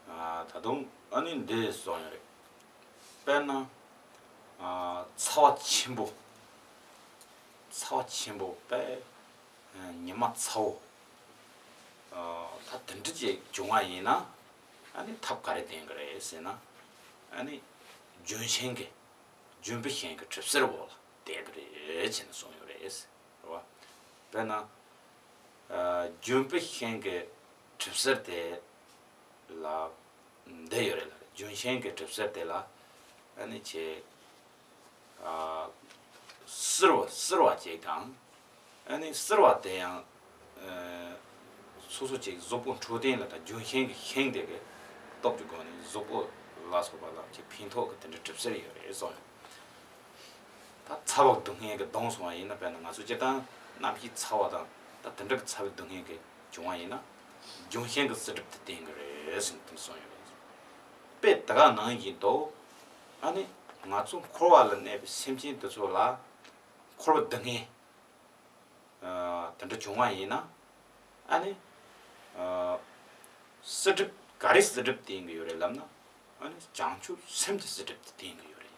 ཨ། ད་དུང་ཨ་ནི་འདི་གསུངས་ཡོད་རེད། དཔེར་ན། ཨ། ཚ་བ་ཆེན་པོ། ཚ་བ་ཆེན་པོ་དཔེ། ཉི་མ་ཚ་བོ། ཨ། ད་དེ་འདྲ་ཅིག་བྱུང་བ་ཡིན་ན། ཨ་ནི་ཐབས་ག་རེ་ལྡན་གི་རེད་ཟེར་ན། ཨ་ནི་ལྗོན་ཤིང་གི། ལྗོན་པའི་ཤིང་གི་གྲིབ་སེལ་འོག་ལ་བསྡད་ཀྱི་རེད་ཅེས་ནས་གསུངས་ཡོད་རེད། རེད་བ། དཔེར་ན། ཨ། ལྗོན་པའི་ཤིང་གི་གྲིབ་སེལ་དེ་ལ་བསྡད་ཡོད་རེད་ལ། ལྗོན་ཤིང་གི་གྲིབ་སེལ་དེ་ལ་ཨ་ནི་ཆེ། ཨ། བསིལ་བ་བསིལ་བ་ཅིག་དང་། ཨ་ནི་བསིལ་བ་དེ་ཡང་། ཨ། སོ་སོ་ཅིག་གཟུགས་པོ་འཕྲོད་བསྟེན་ལ་དང་ལྗོན་ཤིང་གི་ཤིང་དེ་གི་སྟོབས་ཀྱི་སྒོ་ནས་གཟུགས་པོ་ལ་སོགས་པ་ལ་ཅིག་ཕན་ཐོགས་ཀྱི་དེ་འདྲ་གྲིབ་སེལ་ཡོད་རེད་གསུངས་ཡོད། ད་ ད་ཚ་བ་སྡུག་བསྔལ་གྱིས་གདུངས་སོང་བ་ཡིན་ན། དཔེར་ན་ང་ཚོ་སྤྱིར་བཏང་གནམ་གཤིས་ཚ་བ་དང་ད་དེ་འདྲ་གི་ཚ་བའི་སྡུག་བསྔལ་གྱིས་བྱུང་བ་ཡིན་ན། རྒྱུན་ཞེན་གྱི་བསིལ་གྲིབ་དེ་བསྟན་གྱི་རེད་ཟེར་ནས་དེ་གསུངས་ཡོད་རེད། དཔེ་དེ་ག་ནང་བཞིན་དུ། ཨ་ནི་ང་ཚོ་འཁོར་བ་ལ་གནས་པའི་སེམས་ཅན་དེ་ཚོ་ལ་འཁོར་བའི་སྡུག་བསྔལ་དེ་འདྲ་བྱུང་བ་ཡིན་ན། ཨ་ནི་བསིལ་གྲིབ། ག་རེ་བསིལ་གྲིབ་བསྟན་གྱི་ཡོད་རེད་ལབ་ན། ཨ་ནི་བྱང་ཆུབ་སེམས་ཀྱི་བསིལ་གྲིབ་དེ་བསྟན་གྱི་ཡོད་རེད།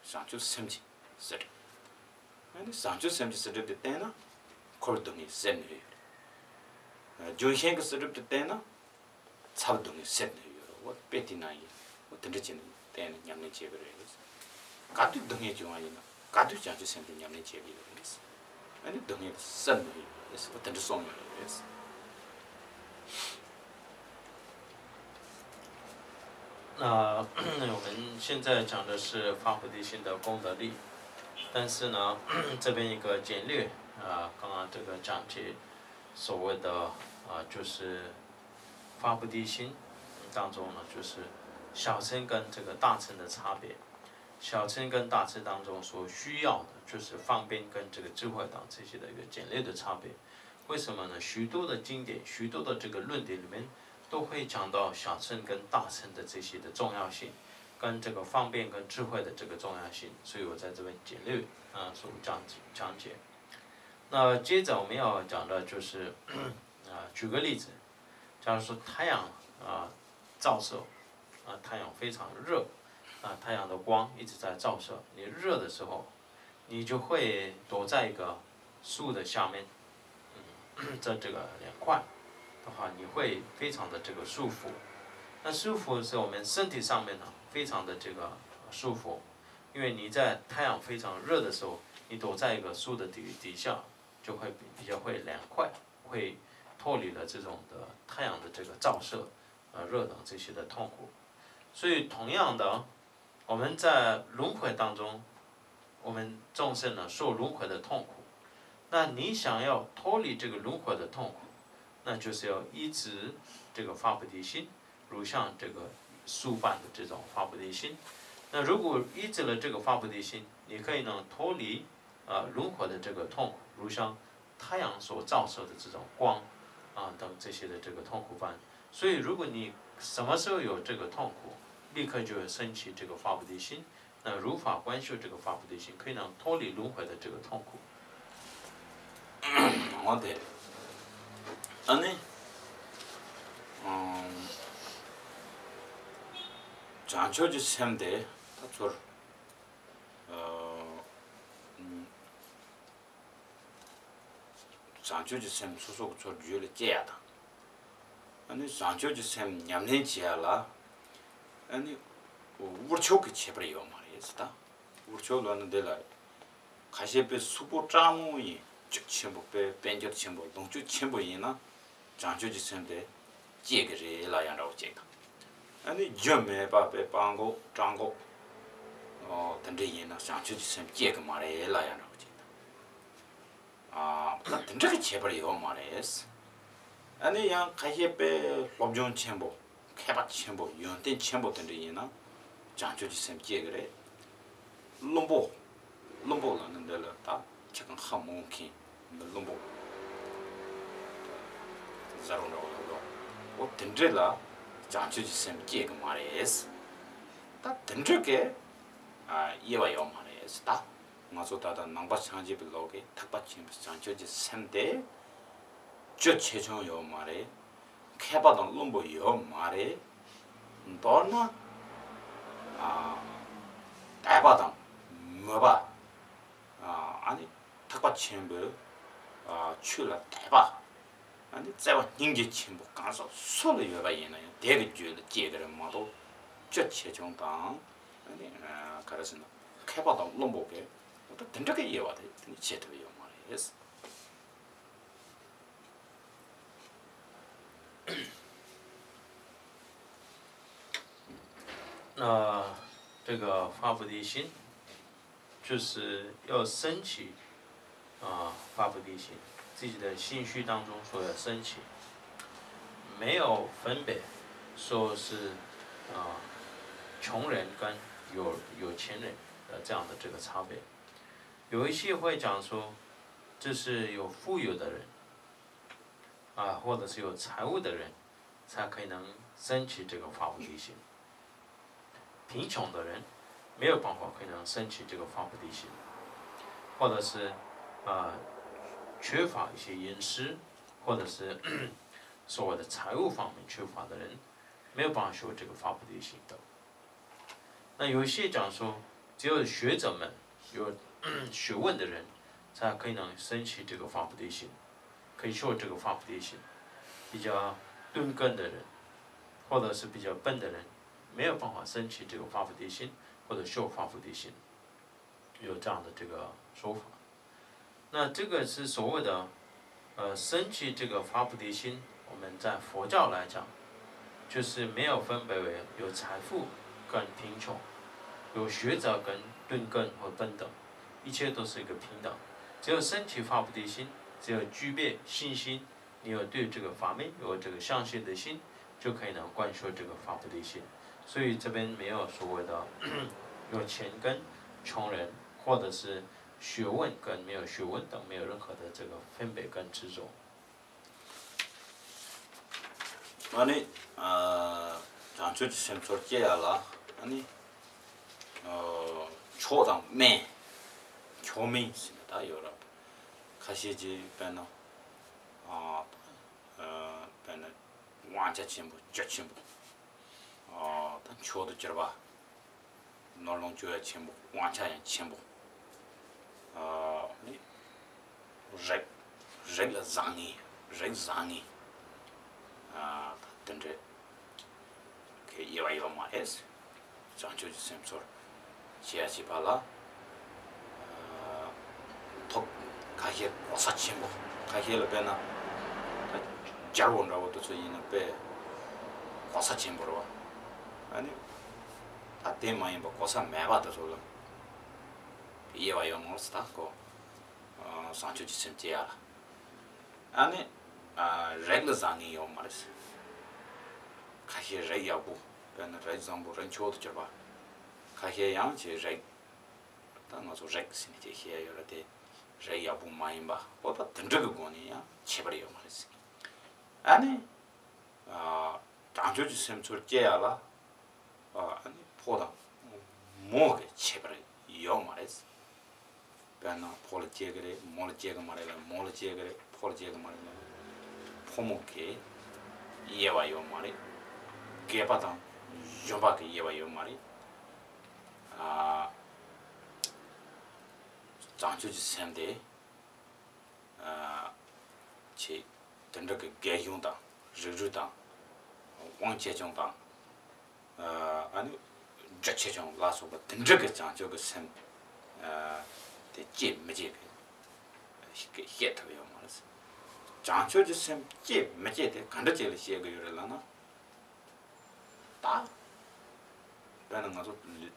བྱང་ཆུབ་སེམས་ཀྱི་བསིལ་གྲིབ། ཨ་ནི་བྱང་ཆུབ་སེམས་ཀྱི་བསིལ་གྲིབ་དེ་བསྟན་ན་འཁོར་བའི་སྡུག་བསྔལ་སེལ་ནུས་ཡོད་རེད། རྒྱུན་ཞེན་གྱི་བསིལ་གྲིབ་དེ་བསྟན་ན་ཚ་བའི་སྡུག་བསྔལ་སེལ་ནུས་ཡོད་རེད། འོ་དཔེ་དེ་ནང་བཞིན། འོ་དེ་འདྲ་བྱས་ནས་བསྟན་ནས་ཉམས་ལེན་བྱེད་དགོས་རེད། ག་དུས་སྡུག་བསྔལ་བྱུང་བ་ཡིན་ན་ག་དུས་བྱང་ཆུབ་སེམས་དེ་ཉམས་ལེན་བྱེད་དགོས་རེད། ཨ་ནི་སྡུག་བསྔལ་དེ་སེལ་ནུས་ཡོད་རེད། འོ་དེ་འདྲ་གསུངས་ཡོད་རེད། 那我们现在讲的是发菩提心的功德力，但是呢，这边一个简略啊，刚刚这个讲解所谓的啊，就是发菩提心当中呢，就是小乘跟这个大乘的差别。小乘跟大乘当中所需要的就是方便跟这个智慧等这些的一个简略的差别。为什么呢？许多的经典，许多的这个论点里面都会讲到小乘跟大乘的这些的重要性，跟这个方便跟智慧的这个重要性，所以我在这边简略啊所讲讲解。那接着我们要讲的就是啊，举个例子，假如说太阳啊照射啊，太阳非常热啊，太阳的光一直在照射，你热的时候，你就会躲在一个树的下面，嗯，在这个凉快的话，你会非常的这个舒服。那舒服是我们身体上面呢，非常的这个舒服，因为你在太阳非常热的时候，你躲在一个树的底底下，就会比比较会凉快，会脱离了这种的太阳的这个照射，呃，热等这些的痛苦。所以同样的，我们在轮回当中，我们众生呢受轮回的痛苦。那你想要脱离这个轮回的痛苦，那就是要依止这个发菩提心，如像这个树般的这种发菩提心。那如果依止了这个发菩提心，你可以呢脱离啊、呃、轮回的这个痛苦，如像太阳所照射的这种光啊、呃、等这些的这个痛苦般。所以如果你什么时候有这个痛苦，立刻就会升起这个发菩提心。那如法观修这个发菩提心，可以让脱离轮回的这个痛苦。 འོ་དེ། ཨ་ནི། ཨམ། བྱང་ཆུབ་ཀྱི་སེམས་དེ་ད་ཚུར། ཨ། བྱང་ཆུབ་ཀྱི་སེམས་སོ་སོ་གི་ཚུར་རྒྱུད་ལ་སྐྱེ་ཡ་དང་། ཨ་ནི་བྱང་ཆུབ་ཀྱི་སེམས་ཉམས་ལེན་བྱེད་ཡ་ལ། ཨ་ནི་དབུལ་ཕྱུག་གི་ཁྱད་པར་ཡོད་མ་རེད་ཟེར་ད། དབུལ་ཕྱུག་ལབ་ན་འདི་ལ། ཁ་ཤས་དཔེ་ཕྱུག་པོ་སྤྲང་མོ་ཡིན། སྤྱོད་ཆེན་པོ་དཔེ་དཔལ་འབྱོར་ཆེན་པོ་ལོངས་སྤྱོད་ཆེན་པོ་ཡིན་ན། བྱང་ཆུབ་ཀྱི་སེམས་དེ་སྐྱེ་གི་རེད་ལབ་ཡ་འདྲ་བོ་ཅིག་དང་། ཨ་ནི་རྒྱུ་མེད་པ་དཔེ་སྤྲང་པོ་སྤྲང་པོ། ཨོ་དེ་འདྲ་ཡིན་ན་བྱང་ཆུབ་ཀྱི་སེམས་སྐྱེ་གི་མ་རེད་ལབ་ཡ་འདྲ་བོ་ཅིག་དང་། ཨ་ད་དེ་འདྲ་གི་ཁྱད་པར་ཡོད་མ་རེད། ཨ་ནི་ཡང་ཁ་ཤས་དཔེ་སློབ་སྦྱོང་ཆེན་པོ། མཁས་པ་ཆེན་པོ་ཡོན་ཏན་ཆེན་པོ་དེ་འདྲ་ཡིན་ན་བྱང་ཆུབ་ཀྱི་སེམས་སྐྱེ་གི་རེད། བླུན་པོ། བླུན་པོ་ལབ་ན་འདི་ལ་ད་ཁྱེད་ཀྱང་ཧ་མ་གོ་མཁན་འདི་བླུན་པོ། ཟ་རོ་འདྲ་བོ་ལབ་དོ། འོ་དེ་འདྲ་ལ་བྱང་ཆུབ་ཀྱི་སེམས་སྐྱེ་གི་མ་རེད། ད་དེ་འདྲ་གི་ཨ་དབྱེ་བ་ཡོད་མ་རེད་ད། ང་ཚོ་ད་ལྟ་ནང་པ་སངས་རྒྱས་པའི་ལུགས་ཀྱི་ཐེག་པ་ཆེན་པོའི་བྱང་ཆུབ་ཀྱི་སེམས་དེ། སྤྱོད་ཆེ་ཆུང་ཡོད་མ་རེད། མཁས་པ་དང་བླུན་པོ་ཡོད་མ་རེད། མདོར་ན། ཨ། དད་པ་དང་མོས་པ། ཨ་ནི་ཐེག་པ་ཆེན་པོའི་ཨ་ཆོས་ལ་དད་པ། ཨ་ནི་བརྩེ་བ་སྙིང་རྗེ་ཆེན་པོ་གང་ཟག་སུ་ལ་ཡོད་པ་ཡིན་ན་ཡང་དེ་གི་རྒྱུད་ལ་སྐྱེ་གི་རེད་མ་གཏོགས། སྤྱོད་ཆེ་ཆུང་དང་། ཨ་ནི་ག་རེ་ཟེར་ན་མཁས་པ་དང་བླུན་པོ་གི་འོ་ད་དེ་འདྲ་གི་དབྱེ་བ་དེ་དེ་ནི་ཕྱེ་ཐུབ་ཡོད་མ་རེད། 那这个发菩提心，就是要升起啊发菩提心，自己的心绪当中所要升起，没有分别，说是啊穷人跟有有钱人的这样的这个差别。有一些会讲说，这是有富有的人啊，或者是有财物的人，才可能升起这个发菩提心。贫穷的人没有办法可能升起这个发菩提心，或者是呃缺乏一些饮食，或者是所谓的财务方面缺乏的人，没有办法修这个发菩提心的。那有一些讲说，只有学者们、有学问的人，才可以能升起这个发菩提心，可以修这个发菩提心。比较顿根的人，或者是比较笨的人，没有办法升起这个发菩提心或者修发菩提心，有这样的这个说法。那这个是所谓的，呃，升起这个发菩提心，我们在佛教来讲，就是没有分别为有财富跟贫穷，有学者跟顿根和等等，一切都是一个平等。只有升起发菩提心，只有具备信心，你有对这个法门有这个相信的心，就可以能观修这个发菩提心。所以这边没有所谓的有钱跟穷人，或者是学问跟没有学问等没有任何的这个分别跟执着。ཨ་ནི་ཨ་བྱང་ཆུབ་ཀྱི་སེམས་ཚོར་སྐྱེ་ཡ་ལ་ཨ་ནི་ཨ་མཆོག་དང་དམན། མཆོག་དམན་ཟེར་ནས་ད་ཡོད་ར། ཁ་ཤས་ཀྱིས་དཔེར་ན་ཨ་ཨ་དཔེར་ན་དབང་ཆ་ཆེན་པོ་རྒྱུ་ཆེན་པོ། ཨ་ད་མཆོག་ཏུ་གྱུར་པ། ནོར་ལོངས་སྤྱོད་ཡ་ཆེན་པོ། དབང་ཆ་ཡང་ཆེན་པོ། ཨ་ནི་རིགས་རིགས་ལ་བཟང་ངན། རིགས་བཟང་ངན། ཨ་ད་དེ་འདྲའི་གི་དབྱེ་བ་ཡོད་མ་རེད། བྱང་ཆུབ་ཀྱི་སེམས་ཚོར་བྱེད་ཡ་བྱེད་པ་ལ། ཨ་ཐོབ། ཁ་ཤས་གོ་ས་ཆེན་པོ། ཁ་ཤས་ལ་དཔེར་ན་ད་རྒྱལ་པོ་འདྲ་བོ་དེ་ཚོ་ཡིན་ན་དཔེ་གོ་ས་ཆེན་པོ་རེད་བ། ཨ་ནི་ད་དེ་མ་ཡིན་པ་གོ་ས་མེད་པ་དེ་ཚོ་ལ་དབྱེ་བ་ཡོད་མ་རེད་ད་ཀོ། ཨ་བྱང་ཆུབ་ཀྱི་སེམས་སྐྱེ་ཡ་ལ། ཨ་ནི་ཨ་རིགས་ལ་བཟང་ངན་ཡོད་མ་རེད། ཁ་ཤས་རིགས་ཡག་པོ། དཔེར་ན་རིགས་བཟང་པོ་རིགས་མཆོག་ཏུ་གྱུར་པ། ཁ་ཤས་ཡང་ཅིག་རིགས། ད་ང་ཚོ་རིགས་ཟེར་ནས་ཅིག་བཤད་ཡ་ཡོད་ར་དེ། རིགས་ཡག་པོ་མ་ཡིན་པ། འོ་ད་དེ་འདྲ་གི་སྒོ་ནས་ཡང་ཁྱད་པར་ཡོད་མ་རེད། ཨ་ནི་ཨ་བྱང་ཆུབ་ཀྱི་སེམས་ཚོར་སྐྱེ་ཡ་ལ། ཨ་ནི་ཕོ་དང་མོ་གི་ཁྱད་པར་ཡོད་མ་རེད། དཔེར་ན་ཕོ་ལ་སྐྱེ་གི་རེད། མོ་ལ་སྐྱེ་གི་མ་རེད་ལ། མོ་ལ་སྐྱེ་གི་རེད། ཕོ་ལ་སྐྱེ་གི་མ་རེད་ལ། ཕོ་མོ་གི་དབྱེ་བ་ཡོད་མ་རེད། རྒས་པ་དང་གཞོན་པ་གི་དབྱེ་བ་ཡོད་མ་རེད། ཨ་བྱང་ཆུབ་ཀྱི་སེམས་དེ། ཨ་ཆེ། དེ་འདྲ་གི་རྒས་གཞོན་དང་། རིགས་རུས་དང་། དབང་ཆེ་ཆུང་དང་། ཨ་ནི་རྒྱུ་ཆེ་ཆུང་ལ་སོགས་པ་དེ་འདྲ་གི་བྱང་ཆུབ་ཀྱི་སེམས་ཨ་དེ་སྐྱེ་མི་སྐྱེ་གི་ཤེས་ཐུབ་ཡོད་མ་རེད། བྱང་ཆུབ་ཀྱི་སེམས་སྐྱེ་མི་སྐྱེ་དེ་ག་འདྲ་ཅིག་ལ་བཤད་གི་ཡོད་རེད་ལབ་ན། ད་དཔེར་ན་ང་ཚོ་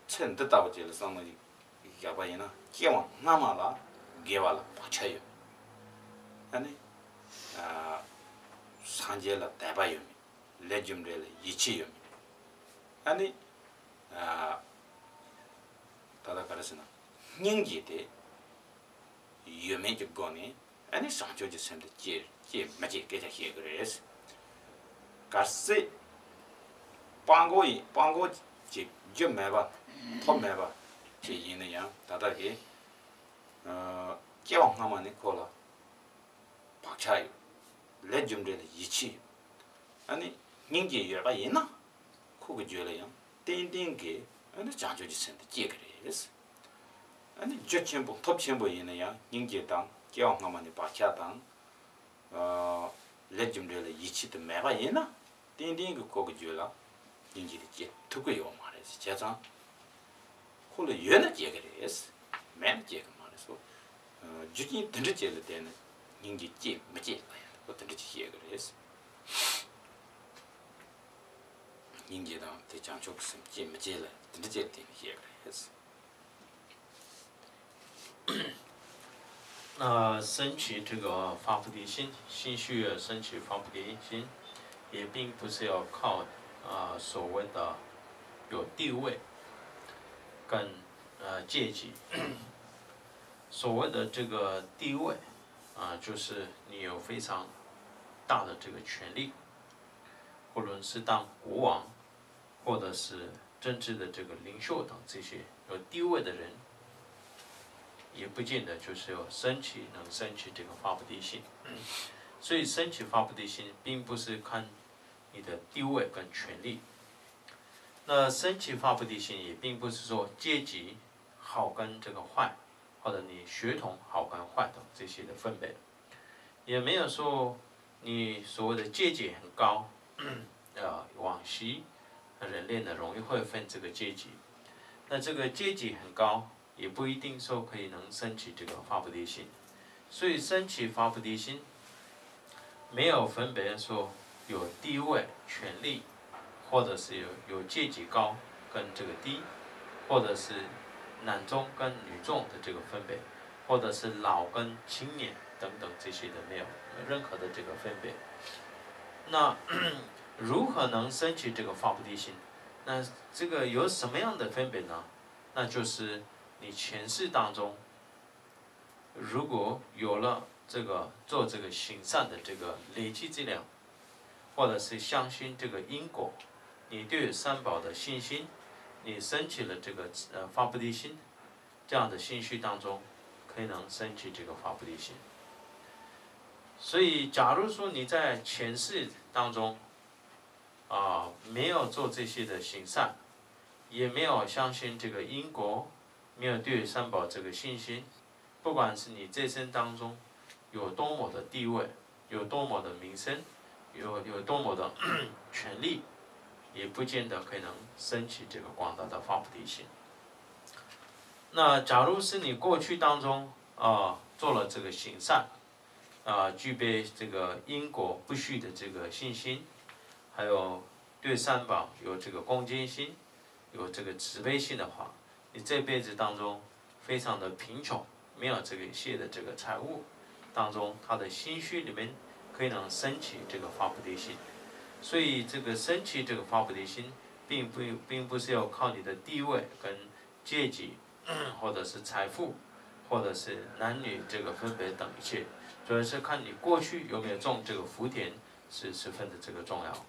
ཚེ་འདི་ལྟ་བུ་ཅིག་ལ་བསམ་བློ་ཞིག་བཞག་པ་ཡིན་ན། སྐྱེ་བ་སྔ་མ་ལ་དགེ་བ་ལ་བག་ཆགས་ཡོད་མེད། ཨ་ནི་ཨ་སངས་རྒྱས་ལ་དད་པ་ཡོད་མེད། ལས་རྒྱུ་འབྲས་ལ་ཡིད་ཆེས་ཡོད་མེད། ཨ་ནི་ཨ་ད་ལྟ་ག་རེ་ཟེར་ན། སྙིང་རྗེ་དེ་ཡོད་མེད་ཀྱི་སྒོ་ནས། ཨ་ནི་བྱང་ཆུབ་ཀྱི་སེམས་དེ་སྐྱེ་སྐྱེ་མི་སྐྱེ་སྐད་ཆ་བཤད་གི་རེད། གལ་སྲིད་སྤྲང་པོ་ཡིན། སྤྲང་པོ་ཅིག་རྒྱུ་མེད་པ་ཐོབ་མེད་པ་ཅིག་ཡིན་ན་ཡང་། ད་ལྟ་གི་ཨ་སྐྱེ་བ་སྔ་མ་ནས་ཁོ་ལ་བག་ཆགས་ཡོད། ལས་རྒྱུ་འབྲས་ལ་ཡིད་ཆེས་ཡོད། ཨ་ནི་སྙིང་རྗེ་ཡོད་པ་ཡིན་ན། ཁོ་གི་རྒྱུད་ལ་ཡང་ཏན་ཏན་གྱི་ཨ་ནི་བྱང་ཆུབ་ཀྱི་སེམས་དེ་སྐྱེ་གི་རེད། ཨ་ནི་རྒྱུ་ཆེན་པོ་ཐོབ་ཆེན་པོ་ཡིན་ན་ཡང་། སྙིང་རྗེ་དང་སྐྱེ་བ་སྔ་མ་ནས་བག་ཆགས་དང་། ཨ་ལས་རྒྱུ་འབྲས་ལ་ཡིད་ཆེས་དེ་མེད་པ་ཡིན་ན། ཏན་ཏན་གྱི་ཁོ་གི་རྒྱུད་ལ་སྙིང་རྗེ་དེ་སྐྱེ་ཐུབ་ཀྱི་ཡོད་མ་རེད། བྱས་ཙང་ཁོ་ལ་ཡོད་ན་སྐྱེ་གི་རེད། མེད་ན་སྐྱེ་གི་མ་རེད་སོ། རྒྱུ་རྐྱེན་དེ་འདྲ་ཅིག་ལ་བརྟེན་ནས་སྙིང་རྗེ་སྐྱེ་མི་སྐྱེ་ལ་ཡང་ཁོ་དེ་འདྲ་ཅིག་བཤད་གི་རེད། སྙིང་རྗེ་དང་དེ་བྱང་ཆུབ་ཀྱི་སེམས་སྐྱེ་མི་སྐྱེ་ལ་དེ་འདྲ་ཅིག་ལ་བརྟེན་ནས་བཤད་གི་རེད། 呃，升起这个发菩提心，心绪升起发菩提心，也并不是要靠啊、呃所谓的有地位跟呃阶级。所谓的这个地位啊，就是你有非常大的这个权利，无论是当国王，或者是政治的这个领袖等这些有地位的人，也不见得就是要升起，能升起这个发菩提心。所以升起发菩提心，并不是看你的地位跟权力。那升起发菩提心，也并不是说阶级好跟这个坏，或者你血统好跟坏的这些的分别，也没有说你所谓的阶级很高。呃，往昔人类呢，容易会分这个阶级。那这个阶级很高，也不一定说可以能升起这个发菩提心。所以升起发菩提心，没有分别说有地位、权力，或者是有有阶级高跟这个低，或者是男众跟女众的这个分别，或者是老跟青年等等这些的，没有任何的这个分别。那如何能升起这个发菩提心？那这个有什么样的分别呢？那就是你前世当中，如果有了这个做这个行善的这个累积资粮，或者是相信这个因果，你对三宝的信心，你升起了这个呃发菩提心，这样的心绪当中，可以能升起这个发菩提心。所以，假如说你在前世当中啊，没有做这些的行善，也没有相信这个因果，没有对三宝这个信心，不管是你这生当中有多么的地位，有多么的名声，有有多么的权力，也不见得可以能升起这个广大的发菩提心。那假如是你过去当中啊做了这个行善，啊具备这个因果不虚的这个信心，还有对三宝有这个恭敬心，有这个慈悲心的话，你这辈子当中非常的贫穷，没有这个一些的这个财物当中，他的心绪里面可以能升起这个发菩提心。所以这个升起这个发菩提心，并不并不是要靠你的地位跟阶级，或者是财富，或者是男女这个分别等一切，主要是看你过去有没有种这个福田，是十分的这个重要。